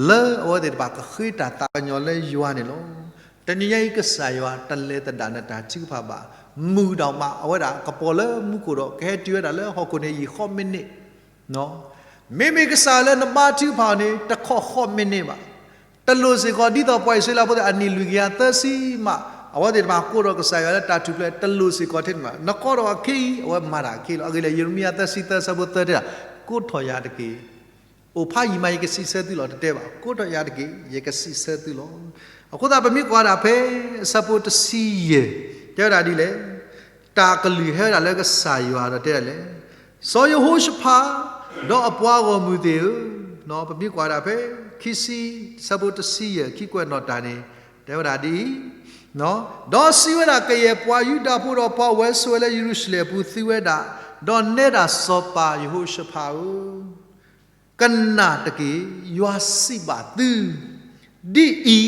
လၢအဝဲသ့ၣ်တဖၣ်ကဃ့တၢ်သးကညီၤလၢယွၤန့ၣ်လီၤ. တနံၤညါအံၤ ကစၢ်ယွၤတလဲၤသဒၣ်နတၢ်ထုကဖၣ်ဘၣ်. မုၢ်ဒီးမး အဝဲဒၣ်ကပီၤလၢမူခိၣ်ဒီး ကဟဲတုၤဝဲဒၣ်လၢဟီၣ်ခိၣ်န့ၣ် ယံာ်ဃီမ့ၢ်န့ၢ် မ့မ့ၢ်ကစၢ်လၢနဘါထုကဖၣ်အီၤန့ၣ် တခီၣ်ဃီမ့ၢ်န့ၢ်ဘၣ်. တလိၣ်စ့ၢ်ကီး ဒ်သိးပှၤအံၣ်စရ့လးဖိသ့ၣ် အနံၣ်လွံၢ်ကယၤသၢဆံမး အဝဲသ့ၣ်တဖၣ်ကိးထီၣ်ကစၢ်ယွၤလၢတၢ်ထူၣ်ဖျဲး တလိၣ်စ့ၢ်ကီးထဲန့ၣ်ဘၣ်. နကိးထီၣ်အီၤခဲအံၤ အဝဲမၤတၢ်အခံလီၤ. အဂ့ၢ်လၢ ယံးရမံယၤသၢဆံသၢ အဆၢဖိသၢတဲဒၣ်, ကိးထီၣ်ယၤတက့ၢ်. အိၣ်ဖးယံာ်မး ယကစံးဆၢသုလီၤ တတဲဘၣ်. ကိးထီၣ်ယၤတက့ၢ် ယကစံးဆၢသုလီၤ. အဃိသတးပမ့ၢ်ကွၢ်ဒၣ်ဖဲ အဆၢဖိတဆံယဲၢ် တဲဝဲဒၣ်ဒ်လဲၣ်. တၢ်ကလုၢ်ဟဲဝဲဒၣ်လၢကစၢ်ယွၤဒီးတဲဒၣ်လဲၣ်, စီၤယဟိၤၡဖး ဒီးအပှၤဂီၢ်မုၢ်သ့ၣ်ဧၢ, ပမ့ၢ်ကွၢ်ဒၣ်ဖဲ ခံဆံ အဆၢဖိတဆံယဲၢ် ခံကွဲးနီၣ်တၢ်န့ၣ် တဲဝဲဒၣ်ဒ်အံၤ, ဒီးစံးဝဲဒၣ်, ကယဲၢ်ပှၤယူဒၤဖိဒီးပှၤဝဲၢ်ဆိၣ်ဝဲလၢယရူၤၡလ့ၣ်အပူၤ သုဝဲဒၣ်, ဒီးနဲဒၣ်စီၤပၤယဟိၤၡဖးဧၢ, ကနၣ်တက့ၢ်, ယွၤစံးဘၣ်သု ဒ်အံၤ,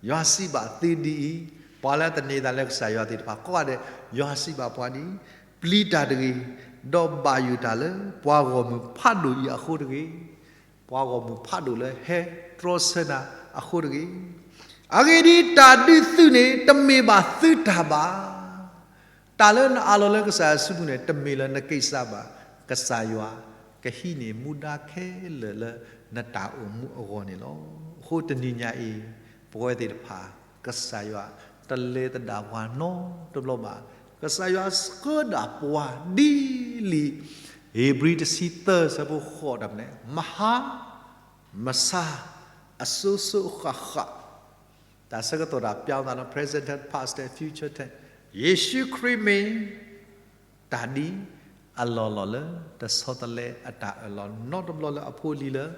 ယွၤစံးဘၣ်သုဒ်အံၤ. ပှၤလၢသန့ၤသးလၢကစၢ်ယွၤသ့ၣ်တဖၣ်ကိးဂၤဒဲး ယွၤစံးဘၣ်ပှၤဒ်အံၤ, ပျံၤတၢ်တဂ့ၤ, ဒီးဘၣ်ယိၣ်တၢ်လၢပှၤဂီၢ်မုၢ်ဖးဒိၣ်အံၤအဃိတဂ့ၤ, ပှၤဂီၢ်မုၢ်ဖးဒိၣ်လၢဟဲတြီဆၢနၤအဃိတဂ့ၤ. အဂ့ၢ်ဒ်အံၤ, တၢ်ဒုးသုးန့ၣ် တမ့ၢ်ဘၣ်သုတၢ်ဘၣ်. တၢ်လၢနအးလီၤလၢကစၢ်ယွၤစုပူၤန့ၣ် တမ့ၢ်လၢနကံၢ်စၢ်ဘၣ်. ကစၢ်ယွၤကဟံးန့ၢ်မူဒါခဲလၢာ်လၢနတၢ်အိၣ်မူအဂီၢ်န့ၣ်လီၤ. အဃိတနံၤညါအံၤ ပဝဲသ့ၣ်တဖၣ် ကစၢ်ယွၤတလဲၤသဒၣ်ပှၤနီတဘျီဘၣ်. ကစၢ်ယွၤဆှၢဒၣ်ပှၤဒ်လံာ်ဧ့ၤဘြံၤတဆံသၢ အဆၢဖိဃိးတၢ်မနုၤလဲၣ်, မဟါ မဆါ အစိၤစိၤဃၣ်ဃၣ် တၢ်ဆၢကတီၢ်တၢ်ပျၢ်သးလၢ present tense, past tense, future tense, ယ့ၣ်ၡူးခရံာ်မ့ၢ် တၢ်ဒ်အလီၢ်လီၢ်လၢ တဆီတလဲအတၢ်အၢၣ်လီၤနီတဘျီလၢအဖိအလံၤလၢ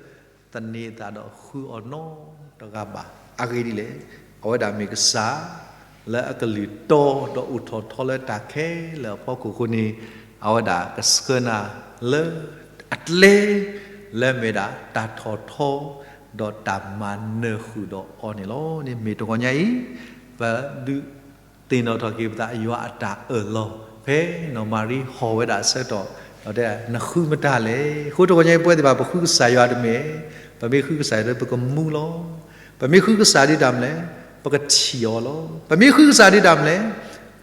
သန့ၤသးဒီးဃုအီၤနီတဂၤဘၣ်. အဂ့ၢ်ဒ်လဲၣ်, အဝဲဒၣ်မ့ၢ်ကစၢ် လၢအကလုၢ်တီဒီးအိၣ်ထီၣ်ထီလၢတၢ်ခဲလၢာ်အဖီခိၣ်အဃိန့ၣ်, အဝဲဒၣ်ကဆှၢနၤလၢအကျဲ လၢမ့ၢ်ဒၣ်တၢ်ထီၣ်ထီ ဒီးတၢ်မၤနၢၤဃုာ်ဒီးအီၤန့ၣ်လီၤ. န့ၣ်မ့ၢ်တဂီၤညါအံၤ ပဒုး သ့ၣ်နီၣ်ထီၣ်က့ၤပသးယွၤအတၢ်အၢၣ်လီၤ ဖဲနီၢ်မၤရံဟီၣ်ဝဲဒၣ်အဆၢကတီၢ်, ဒီးတဲ နဃုမတၤလဲၣ်. အဃိတဂီၤညါအံၤ ပဝဲသ့ၣ်တဖၣ် ပဃုကစၢ်ယွၤတမ့ၢ်, ပမ့ၢ်ဃုကစၢ်ယွၤဒီး ပကမူလီၤ. ပမ့ၢ်ဃုကစၢ်ဒ်တၢ်မနုၤလဲၣ်, ပကထံၣ်အီၤလီၤ. ပမ့ၢ်ဃုကစၢ်ဒ်တၢ်မနုၤလဲၣ်,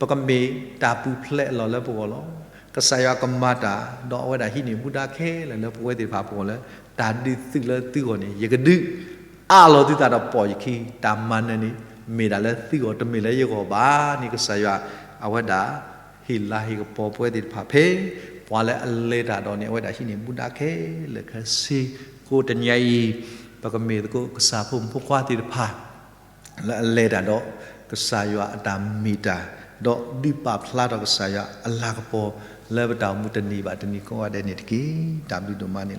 ပကမ့ၢ်တၢ်ပူၤဖျဲးအလီၢ်လၢပဂီၢ်လီၤ. ကစၢ်ယွၤကမၤတၢ် ဒီးအဝဲဒၣ်ဟံးန့ၢ်မူဒါခဲလၢာ်လၢပဝဲသ့ၣ်တဖၣ်အဂီၢ်လၢ တၢ်ဒုးသုးလၢသုဂီၢ်န့ၣ် ယကဒုး အးလီၤသုသးဒီးပိာ်ယခံ, တၢ်မၤနၢၤန့ၣ် မ့ၢ်ဒၣ်လၢသုဂီၢ် တမ့ၢ်လၢယဂီၢ်ဘၣ်န့ၣ် ကစၢ်ယွၤ အဝဲဒၣ် ဟ့ၣ်လၤဟ့ၣ်ကပီၤပဝဲသ့ၣ်တဖၣ်ဖဲ ပှၤလၢအလဲၤတၢ်ဒီးန့ၣ် အဝဲဒၣ်ဟံးန့ၢ်မူဒါခဲလၢာ်ခဲဆ့. အဃိတနံၤညါအံၤ ပကမ့ၢ်သကိးကစၢ်ဖိမုၣ်ဖိခွါသ့ၣ်တဖၣ် လၢအလဲၤတၢ်ဒီး ကစၢ်ယွၤအတၢ်မ့ၢ်တၢ်, ဒီးဒုးပာ်ဖျါထီၣ်ကစၢ်ယွၤအလၤကပီၤ လၢပတၢ်အိၣ်မူတနံၤဘၣ်တနံၤကိးဂၤဒဲးန့ၣ်တက့ၢ်. တၢ်ဘျုးဒိၣ်မးန့ၣ်လီၤ.